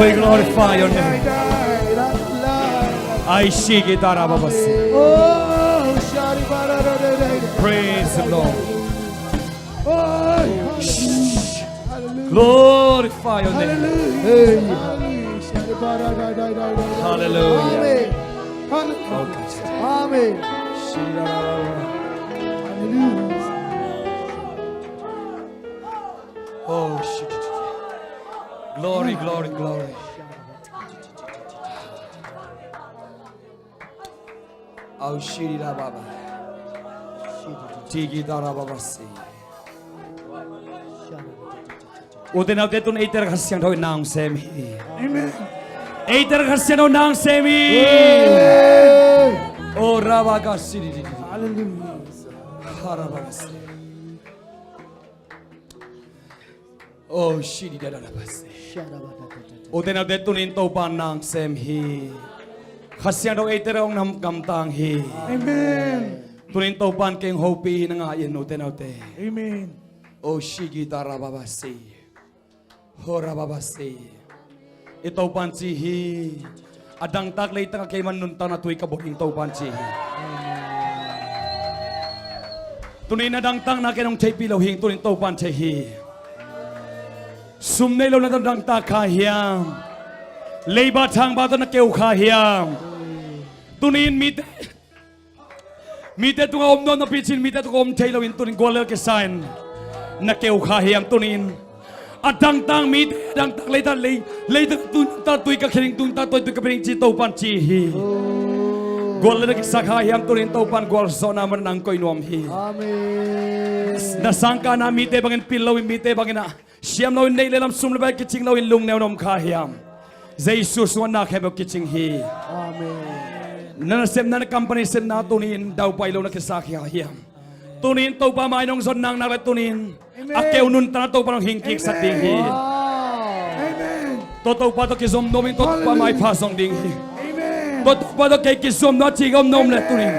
We glorify your name. Ai shiki tarababasi. Praise the Lord. Glorify your name. Hallelujah. Amen. Hallelujah. Amen. Oh, shit. Glory, glory, glory. Au shiri da baba. Tiki da baba si. Ute naute, tun eiter Kha Siangtho in na hong sem hi. Amen. Eiter Kha Siangtho na hong sem hi. Amen. O rabaka siri. Hallelujah. Harabaka siri. O shiri da da da basi. Ute naute, tunin Topa na hong sem hi. Kha Siangtho eiter hong nam kamtang hi. Amen. Tunin Topa in kei hong hopih hi, na ngai in ute naute. Amen. O shiki da rababa si. Ho rababa si. I Topa in ci hi. A dangtak leitang ah keiman nuntakna tui ka bawh hing Topa in ci hi. Tunin a dangtakna ken hong theihpih lo hing tunin Topa in thei hi. Sum nei lo na tawh dangtak kha hiam? Leiba thangba tawh na keu kha hiam? Tunin mite Mite tungah om nawn napi cin mite tungah om thei loin tunin guallel kisa in na keu kha hiam tunin? A dangtak mite a dangtak leita lei leita tun ta tui ka khening tun ta tui tui ka phening ci Topan ci hi. Guallel kisa kha hiam tunin Topan gualzawhna man nang koih nuam hi. Amen. Na sangkahna mite bangin pil loin mite bangin a siam loin neih le lam sum le pai kicing loin lungneu na om kha hiam? Jesu suanna khempeuh kicing hi. Amen. Na nasepna na company sepna tunin daupai lo na kisa kha hiam? Tunin Topa mai nong zon nang nak le tunin a keu nuntakna Topa nong hingkiksak ding hi. Amen. Tua Topa tawh kizom nuam in tua Topa maipha zong ding hi. Amen. Tua Topa tawh kei kizom nuam ci ka om nuam le tunin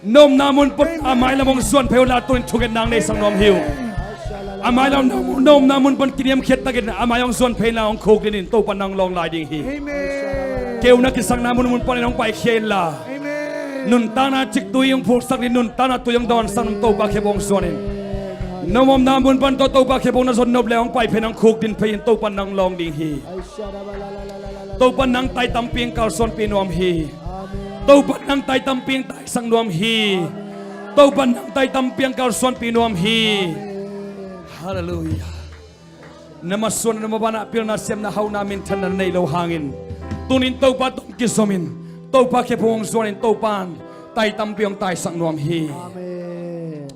na omna mun pan a mailam hong zuan phei uh la tunin thungetna hong neisak nuam hi uh. A mailam na omna mun pan kiniamkhiat takin a mai hong zuan phei inla hong khuk dinin Topa nang lawng lai ding hi. Amen. Keu na kisakna mun mun panin hong paikhia inla. Amen. Nuntakna ciktui hong phuksak ding nuntakna tui hong dawnsak nuam Topa khempeuh hong zuanin. Na omna mun pan tawh Topa khempeuh na zon nop le hong pai phei in hong khuk din phei in Topa nang lawng ding hi. Topa nang tai tampi hong kalsuanpih nuam hi. Topa nang tai tampi hong taisak nuam hi. Topa nang tai tampi hong kalsuanpih nuam hi. Halleluiah. Na masuan na mabanah pilna siamna hauhna minthanna na neih loh hangin tunin Topa tawh hong kizomin Topa khephung hong zuanin Topa in tai tampi hong taisak nuam hi. Amen.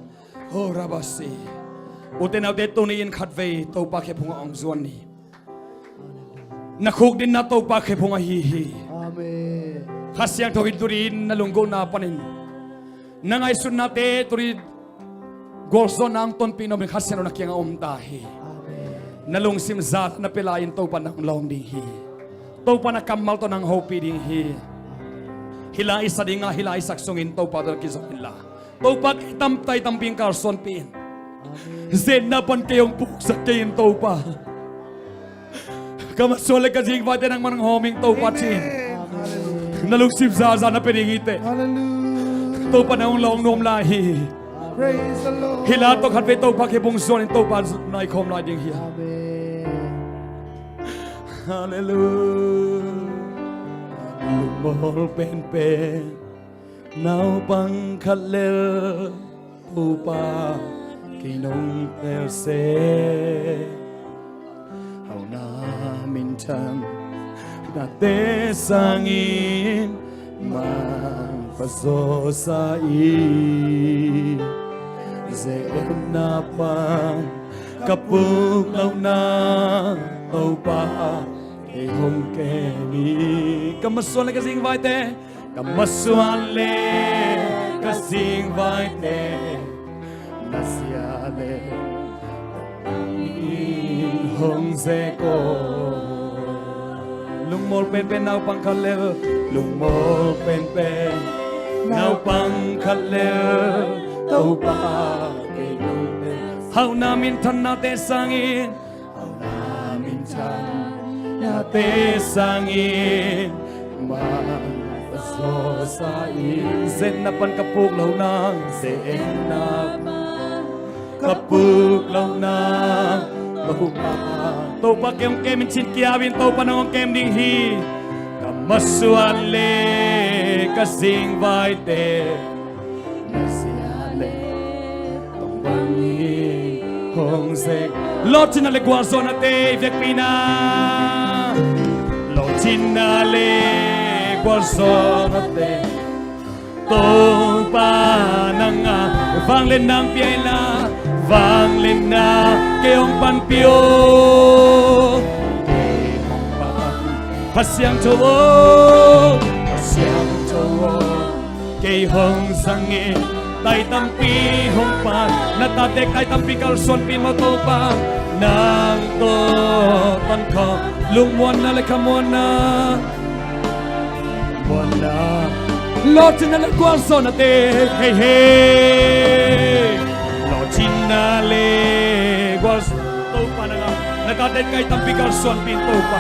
Ho rabasi. Ute naute tuni in khatvei Topa khephung ah hong zuan ni. Na khukdinna Topa khephung ahi hi. Amen. Kha Siangtho in tuni in na lunggulhna panin na ngaihsutnate tuni gualzawhna hong tonpih nuamin Kha Siangtho na kiangah om ta hi. Amen. Na lungsim za na pia lai-in Topa nang lawng ding hi. Topa na kammal tawh nang hopih ding hi. Hih la i sa dingah hih la i sak sungin Topa tawh na kizom inla. Topa, kei tam, tai tampi hong kalsuanpih in. Amen. Zetna pan kei hong puksak kei in Topa. Ka masuan le ka zingvaite nangman hong hawm ing Topa ci-in. Amen. Hallelujah. Na lungsim zaza na pia ding hi teh. Hallelujah. Topa na hong lawng nuam lai hi. Praise the Lord. Hih la tawh khatvei Topa kiang hong zuan in Topa nai khawm lai ding hi. Amen. Hallelujah. Lungmual penpen naupang khat lel Topa kei nong tel seh. Hauhna minthan nate sangin mangpha zawsa in, ze-etna pan ka puk lohna Topa kei hong kem in. Ka masuan le ka zingvaite, ka masuan le ka zingvaite, na zia le hong zek aw. Lungmual penpen naupang khat lel, lungmual penpen naupang khat lel Topa kei nong tel. Hauhna minthan nate sangin, hauhna minthan nate sangin mangpha zawsa in, zetna pan ka puk lohna, zetna pan ka puk lohna Topa. Topa kei hong kem in ci-in ki-ap in, Topa nang hong kem ding hi. Ka masuan le ka zingvaite, na zia le hong bang in hong zek. Lawhcinna le gualzawhnate i vekpi-in ah, lawhcinna le gualzawhnate Topa nang ah, vangliatna hong pia inla, vangliatna kei hong panpih aw. Kei hong pan, Kha Siangtho aw, Kha Siangtho aw, kei hong zang in. Tai tampi hong pai, na tate tai tampi kalsuanpih in maw Topa. Nang tawh tonkhawm, lungmuanna le khamuanna, muanna, lawhcinna le gualzawhnate, hei hei, lawhcinna le gualzawh, Topa nang ah, na tate tai tampi kalsuanpih in Topa.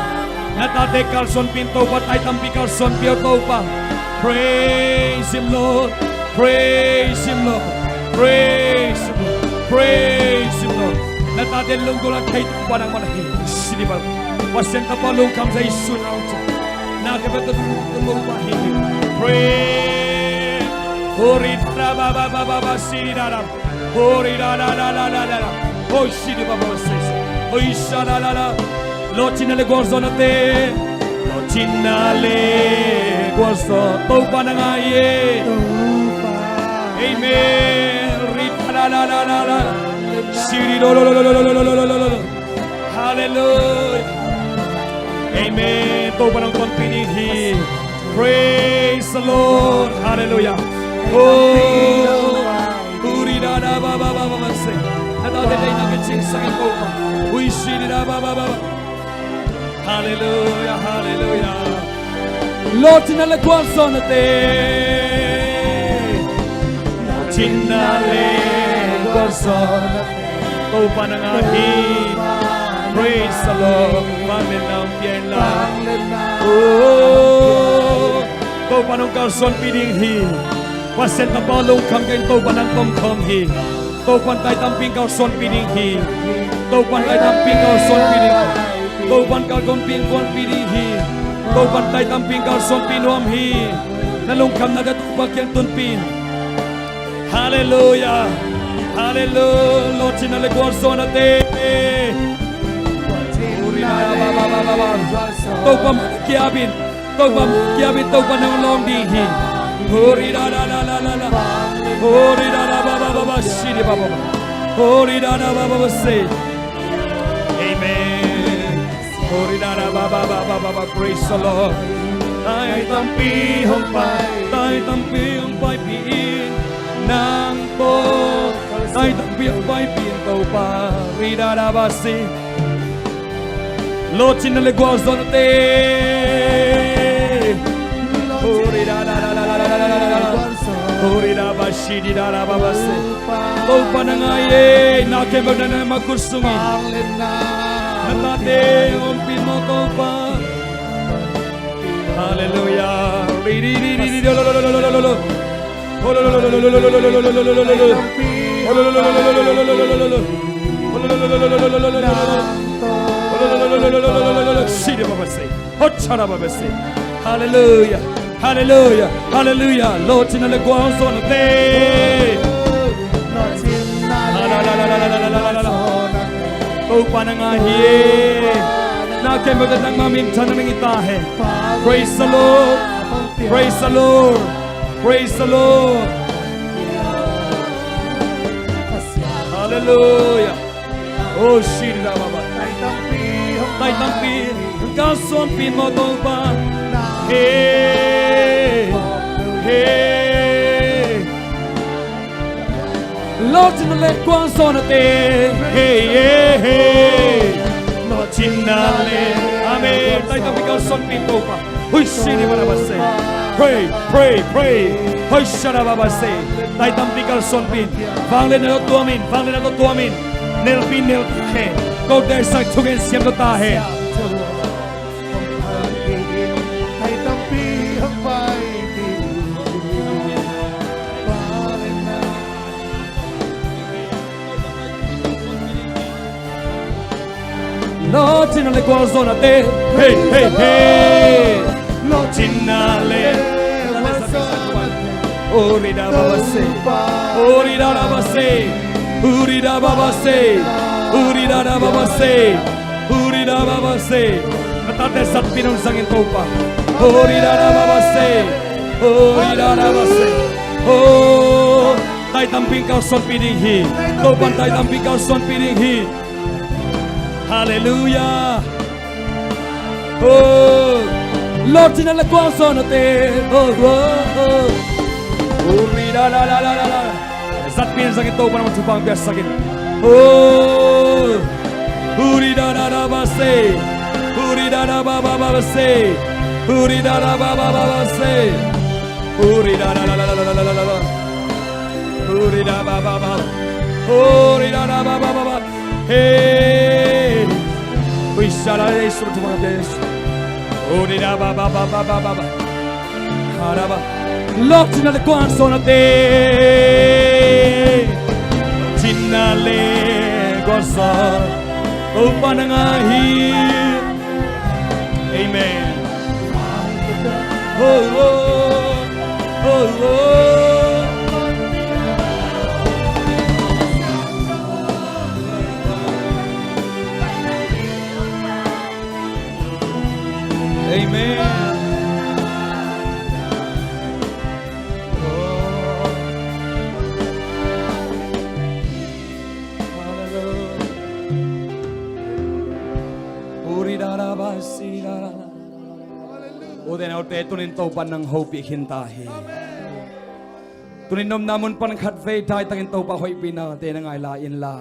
Na tate kalsuanpih in Topa, tai tampi kalsuanpih aw Topa. Praise Him, Lord. Praise Him, Lord. Praise Him, Lord. Praise Him, Lord. Na tate lunggulh a thei Topa nangmah hi. Sidi bal. Pasian Tapa lungkham sa Jesu nang ci. Na ke betul Topa hi. Praise. Hori da ba ba ba ba ba, sidi da da. Hori da da da da da da da. Hoi sidi ba ba se se. Hoi sha da da da. Lawhcinna le gualzawhnate, lawhcinna le gualzawh Topa nang ah hi. Amen. Ri da da da da da da. Sidi lo lo lo lo. Hallelujah. Amen. Topa nang tonpih ding hi. Praise the Lord. Hallelujah. Oh. Uri da da ba ba ba ba ba se. Na tate dei na ke cing sa ke ko. Ui shi di da ba ba ba ba. Hallelujah, hallelujah. Lawhcinna le gualzawhnate. Lawhcinna le gualzawhnate. Topa nang ah hi. Praise the Lord. Vangliatna hong pia inla. Oh. Topa nang kalsuanpih ding hi. Pasian Tapa lungkham kei in, Topa nang tongkhawm hi. Topa in tai tampi kalsuanpih ding hi. Topa in tai tampi kalsuanpih ding hi. Topa in kalsuanpih, kalsuanpih ding hi. Topa in tai tampi kalsuanpih nuam hi. Na lungkhamnate Topa kiang tunpih in. Hallelujah. Hallelujah. Lawhcinna le gualzawhnate. Topa mah kiapin. Topa mah kiapin. Topa nang lawng ding hi. Hori da da da da da da. Hori da da ba ba ba ba. Sidi ba ba ba. Hori da da ba ba ba. Say. Amen. Hori da da ba ba ba ba ba ba. Praise the Lord. Tai tampi hong pai, tai tampi hong paipih in. Nang tawh tai tampi hong paipih in Topa. Ri da da ba si. Lawhcinna le gualzawhnate. Hori da da da da da da da da. Hori da ba si. Topa na ngai e, na khempeuh na nai ma khut sungin na tate hong ompih maw Topa. Halleluiah. Sidi babase. Hochara babase. Halleluiah. Halleluiah. Halleluiah. Lawhcinna le gualzawhnate. Topa na ngai hi e. Na khempeuh tawh nangma minthanna ding hi ta hen. Praise the Lord. Praise the Lord. Praise the Lord. Halleluiah. Oh, shira baba. Taitampi kalsuanpih maw Topa. Hey, hey. Lawhcinna le gualzawhnate. Hey, hey, hey. Lawhcinna le. Amen. Taitampi kalsuanpih Topa. Hui sini mana base. Pray, pray, pray. Hui shara baba se. Taitampi kalsuanpih. Vangliatna tawh tuamin, vangliatna tawh tuamin. Nelpi nel ta hen. Ko dei sak thugen siam ta hen. Lawhcinna le gualzawhnate. Hey, hey, hey. Lawhcinna le gualzawhnate. Uri da baba se. Uri da da baba se. Uri da baba se. Uri da da baba se. Uri da baba se. Na tate zatpih in hong zangin Topa. Uri da da baba se. Uri da da baba se. Oh, taitampi kalsuanpih ding hi. Topan taitampi kalsuanpih ding hi. Halleluiah. Oh, lawhcinna le gualzawhnate. Oh, oh, oh. Uri da da da da da da. Zatpih in zangin Topa na thupha piaksak in. Oh, uri da da da baba se. Uri da da baba baba se. Uri da da baba baba se. Uri da da da da da da da da. Uri da baba baba. Uri da da baba baba. Hey. Ui shala Yesu, Yesu. Uri da baba baba baba baba. Haraba. Lawhcinna le gualzawhnate. Lawhcinna le gualzawhnate. Topa na ngai hi. Amen. Oh, oh, oh, oh. Amen. Oh. Hallelujah. Uri da da ba si da da. U te nau te, tuni-in Topa in nang hopih khin ta hi. Tuni-in nopna mun pan khatvei daitakin Topa hoihpihnate na ngai lai inla,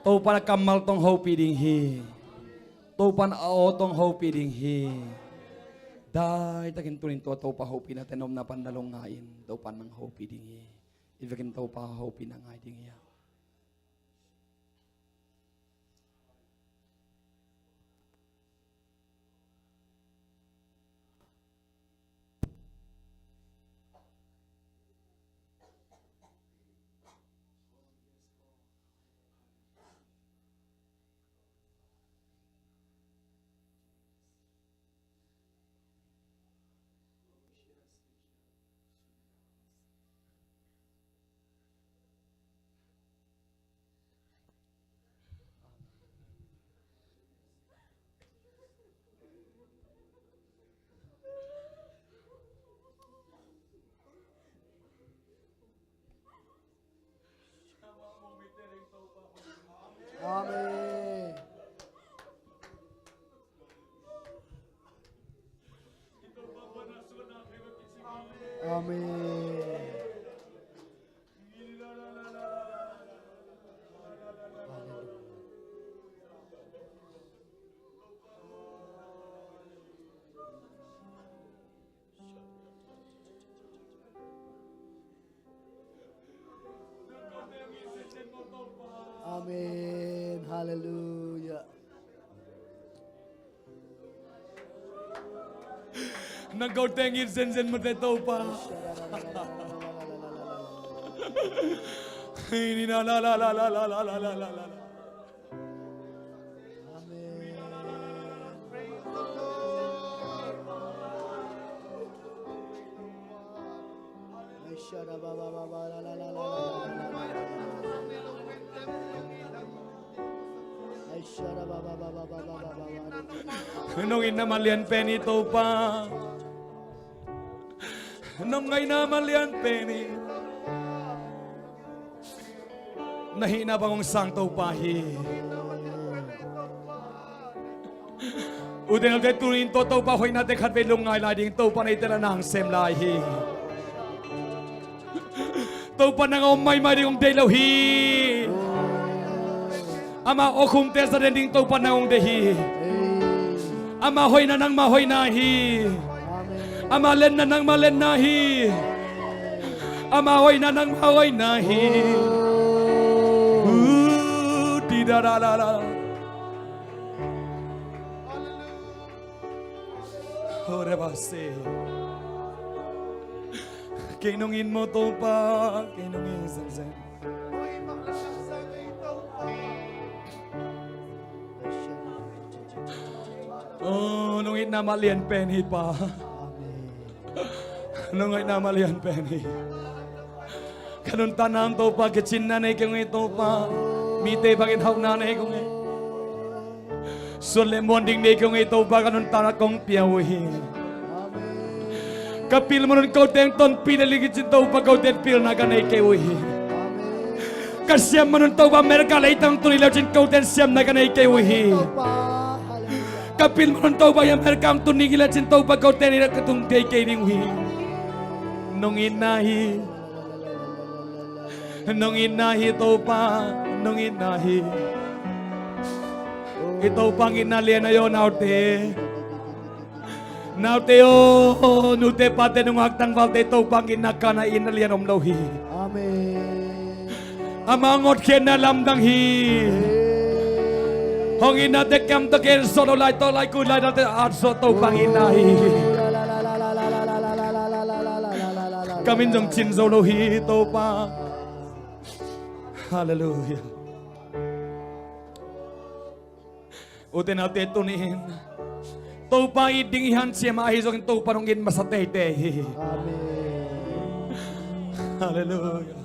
Topa in a kammal tawh hong hopih ding hi. Topa in a aw tawh hong hopih ding hi. Daitakin tuni-in tua Topa hopihnate nopna pan na lungngai in, Topa in nang hopih ding hi. Hih vekin Topa hopihna ngai ding hi a. Nang kote ngit zenzen mate Topa. Hei ni na la la la la la la la la la. Amen. Nong itna mah lian pen hi Topa. Nong ngaihna mah lian pen hi. Na hihna bang hong sang Topa hi. Ute naute, tuni in tawh Topa hoihnate khatvei lungngai lai ding, Topa na itna la nang sem lai hi. Topa nang a om maimai ding hong deih lo hi. Ama awkhumte za den ding Topa nang hong deih hi. Ama hoihna nangma hoihna hi. Ama lenna nangma lenna hi. Ama hoihna nangma hoihna hi. Uh, di da da da da. Hore ba se. Kei nong it maw Topa, kei nong it zenzen. Oh, nong itna mah lian pen hi Pa. Nong ngaihna mah lian pen hi. Ka nuntakna ah Topa, kicinna nei kei ung ei Topa. Mite bangin hauhna nei kei ung ei. Suan le muan ding nei kei ung ei Topa, ka nuntakna kong pia uh hi. Ka pil manun kote tonpih le licin Topa, kote pilna ka nei kei uh hi. Ka siam manun Topa, America leitang tuni lecin kote siamna ka nei kei uh hi. Ka pil manun Topa, America tuni lecin Topa, kote ni ka tung kei kei ding uh hi. Nong itna hi. Nong itna hi Topa, nong itna hi. I Topa itna lian a yaw naute. Naute aw, nute pate nungak tangvalte Topa itna kana itna lian om lo hi. Amen. Ama hong hotkhiatna lamdang hi. Hong itnate kiam tawh gen sawh lo lai tawh lai kui lai nate at sawh Topa itna hi. Ka min zong cin zo lo hi Topa. Halleluia. Ute naute tuni in Topa it ding i hanciam a ahi zongin Topa nong it masa teitei hi. Amen. Halleluia.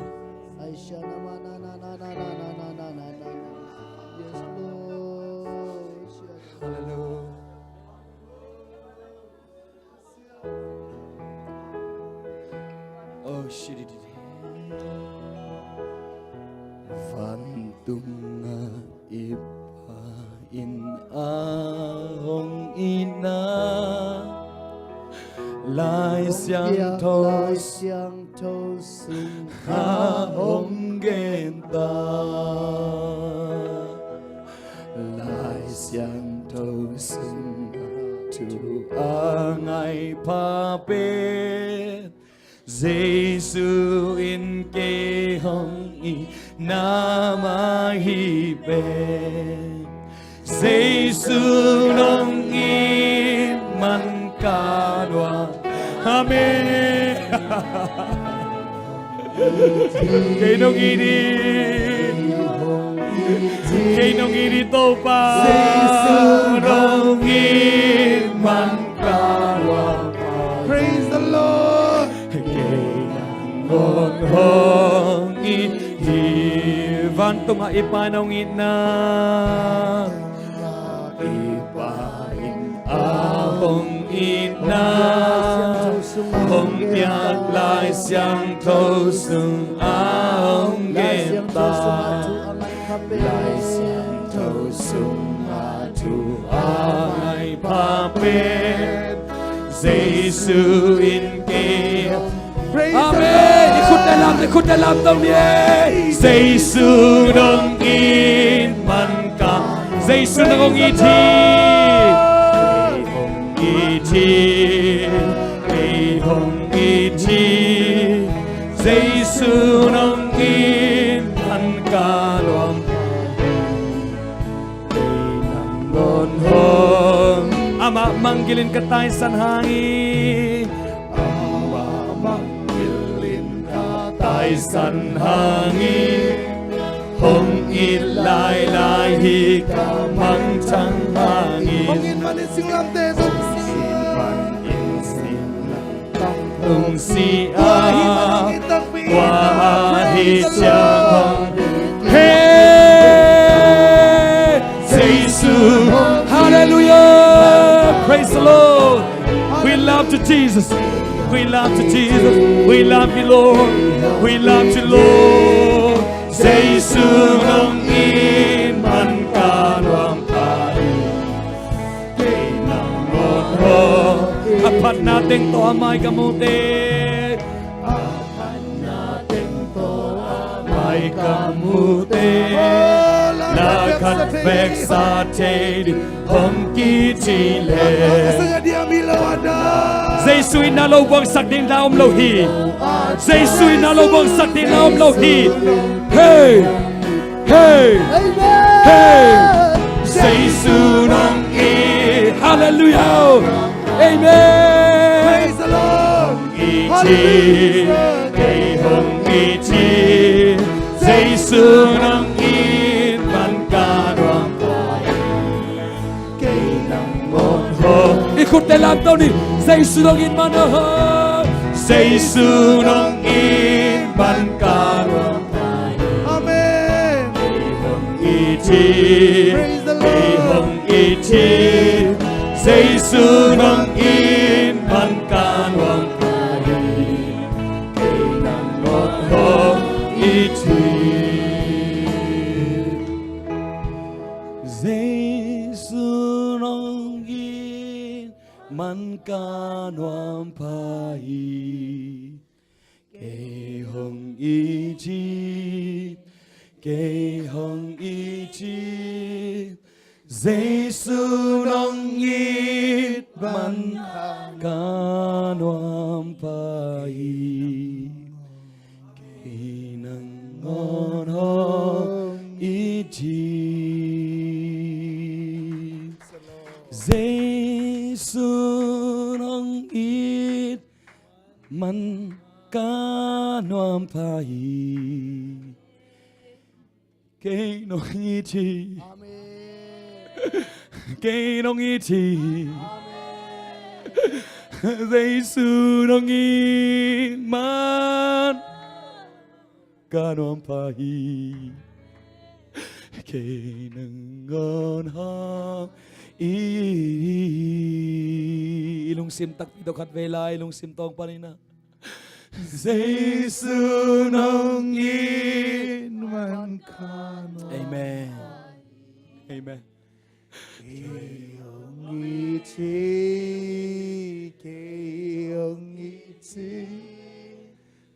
Yes, Lord. Halleluia. Oh, shidididi. Vantungah i Pa in a hong itna, Lai Siangtho, Lai Siangtho sung a hong genta. Lai Siangtho sungah thu a ngaih pha pen, Jesu in kei hong itna mah hi pen. Jesu nong it man ka nuam. Amen. Kei nong it hi. Kei nong it hi Topa. Jesu nong it man ka nuam. Praise the Lord. Kei nangawn hong it hi. Vantungah i Pa nong itna. I Pa in a hong itna, hong piak Lai Siangtho sung a hong genta. Lai Siangtho sungah thu a ngaih pha pen, Jesu in kei. Praise the Lord. Amen. I khutte lam, i khutte lam dong ni ei. Jesu nong it man ka. Jesu nong it hi. Kei hong it hi. Kei hong it hi. Jesu nong it man ka nuam. Kei nangawn hong. Amah manggil in ka taisan hang hi. San hangin hong it lailai hi, ka mangthang hangin. Hong it man in singlamteh zong man in singlamteh zong si a, tua hi ciang hong. Hey, Jesu. Hallelujah. Praise the Lord. We love you, Jesus. We love you, Jesus. We love you, Lord. We love you, Lord. Jesu nong it man ka nuam pai. Kei nang ngot ho. A phatna teng tawh a mai ka mute. A phatna teng tawh a mai ka mute. Na khat veksa thei ding hong kici le. Jesu in na lo buangsak ding na om lo hi. Jesu in na lo buangsak ding na om lo hi. Hey! Hey! Hey! Jesu nong it. Hallelujah! Amen! Praise the Lord! Hallelujah! Kei hong it hi. Jesu nong it man ka nuam pai. Kei nong ngot ho. I khutte lam to ni. Jesu nong it man ho. Jesu nong it man ka nuam pai. Amen. Kei hong it hi. Praise the Lord. Kei hong it hi. Jesu nong it man ka nuam pai. Kei nang ngot hong it hi. Jesu nong it man ka nuam pai hi. Kei hong it hi. Kei hong it hi. Jesu nong it man ka nuam pai hi. Kei nang ngot hong it hi. Jesu nong it man ka nuam pai hi. Kei nong it hi. Amen. Kei nong it hi. Amen. Jesu nong it man ka nuam pai hi. Kei nang ngot hong it hi. I lungsim takpi tawh khat vei lai, i lungsim tawng panin ah. Jesu nong it man ka nuam. Amen. Amen. Kei hong it hi, kei hong it hi.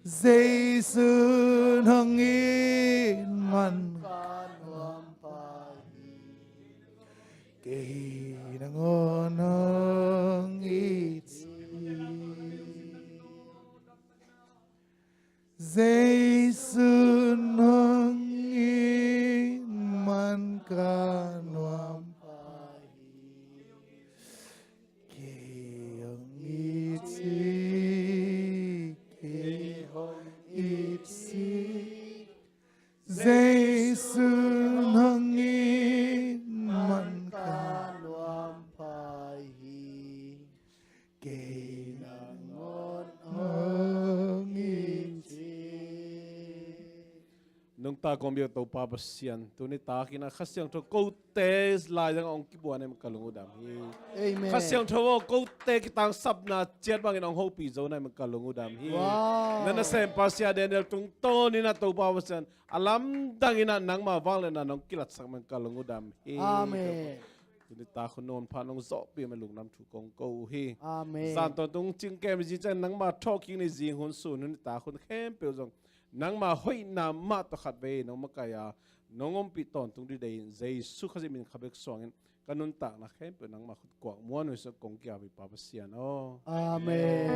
Jesu nong it man ka nuam pai hi. Kei nang ngot hong it hi. Jesu nong it man ka nuam pai hi. Kei hong it hi, kei hong it hi. Jesu nong it man ka nuam pai hi. Kei nang ngot hong it hi. Nungta kong biak Topa Pasian, tuni takin ah Kha Siangtho kote laizang hong kibuan in ka lung uh dam hi. Amen. Kha Siangtho aw, kote kitangsapna ciat bangin hong hopih zo na in ka lung uh dam hi. Wow. Na nasempa Sia Daniel tungtawnin ah Topa Pasian, a lamdangin ah nangma vangliatna nong kilatsak man ka lung uh dam hi. Amen. Tuni tak hun nong pha nong zawhpih man lungdam thu kong ko uh hi. Amen. Zan tawntung cingkem zing ciang nangma thawhkik ni zing hun sun hun tak hun khempeuh zong nangma hoihna mah tawh khat vei nong makaih a, nong ompih tawntung ding deih in Jesu Khazih min kha bek suangin ka nuntakna khempeuh nangma khut kuak muan uh hi. Kong kiap hi Pa Pasian aw. Amen.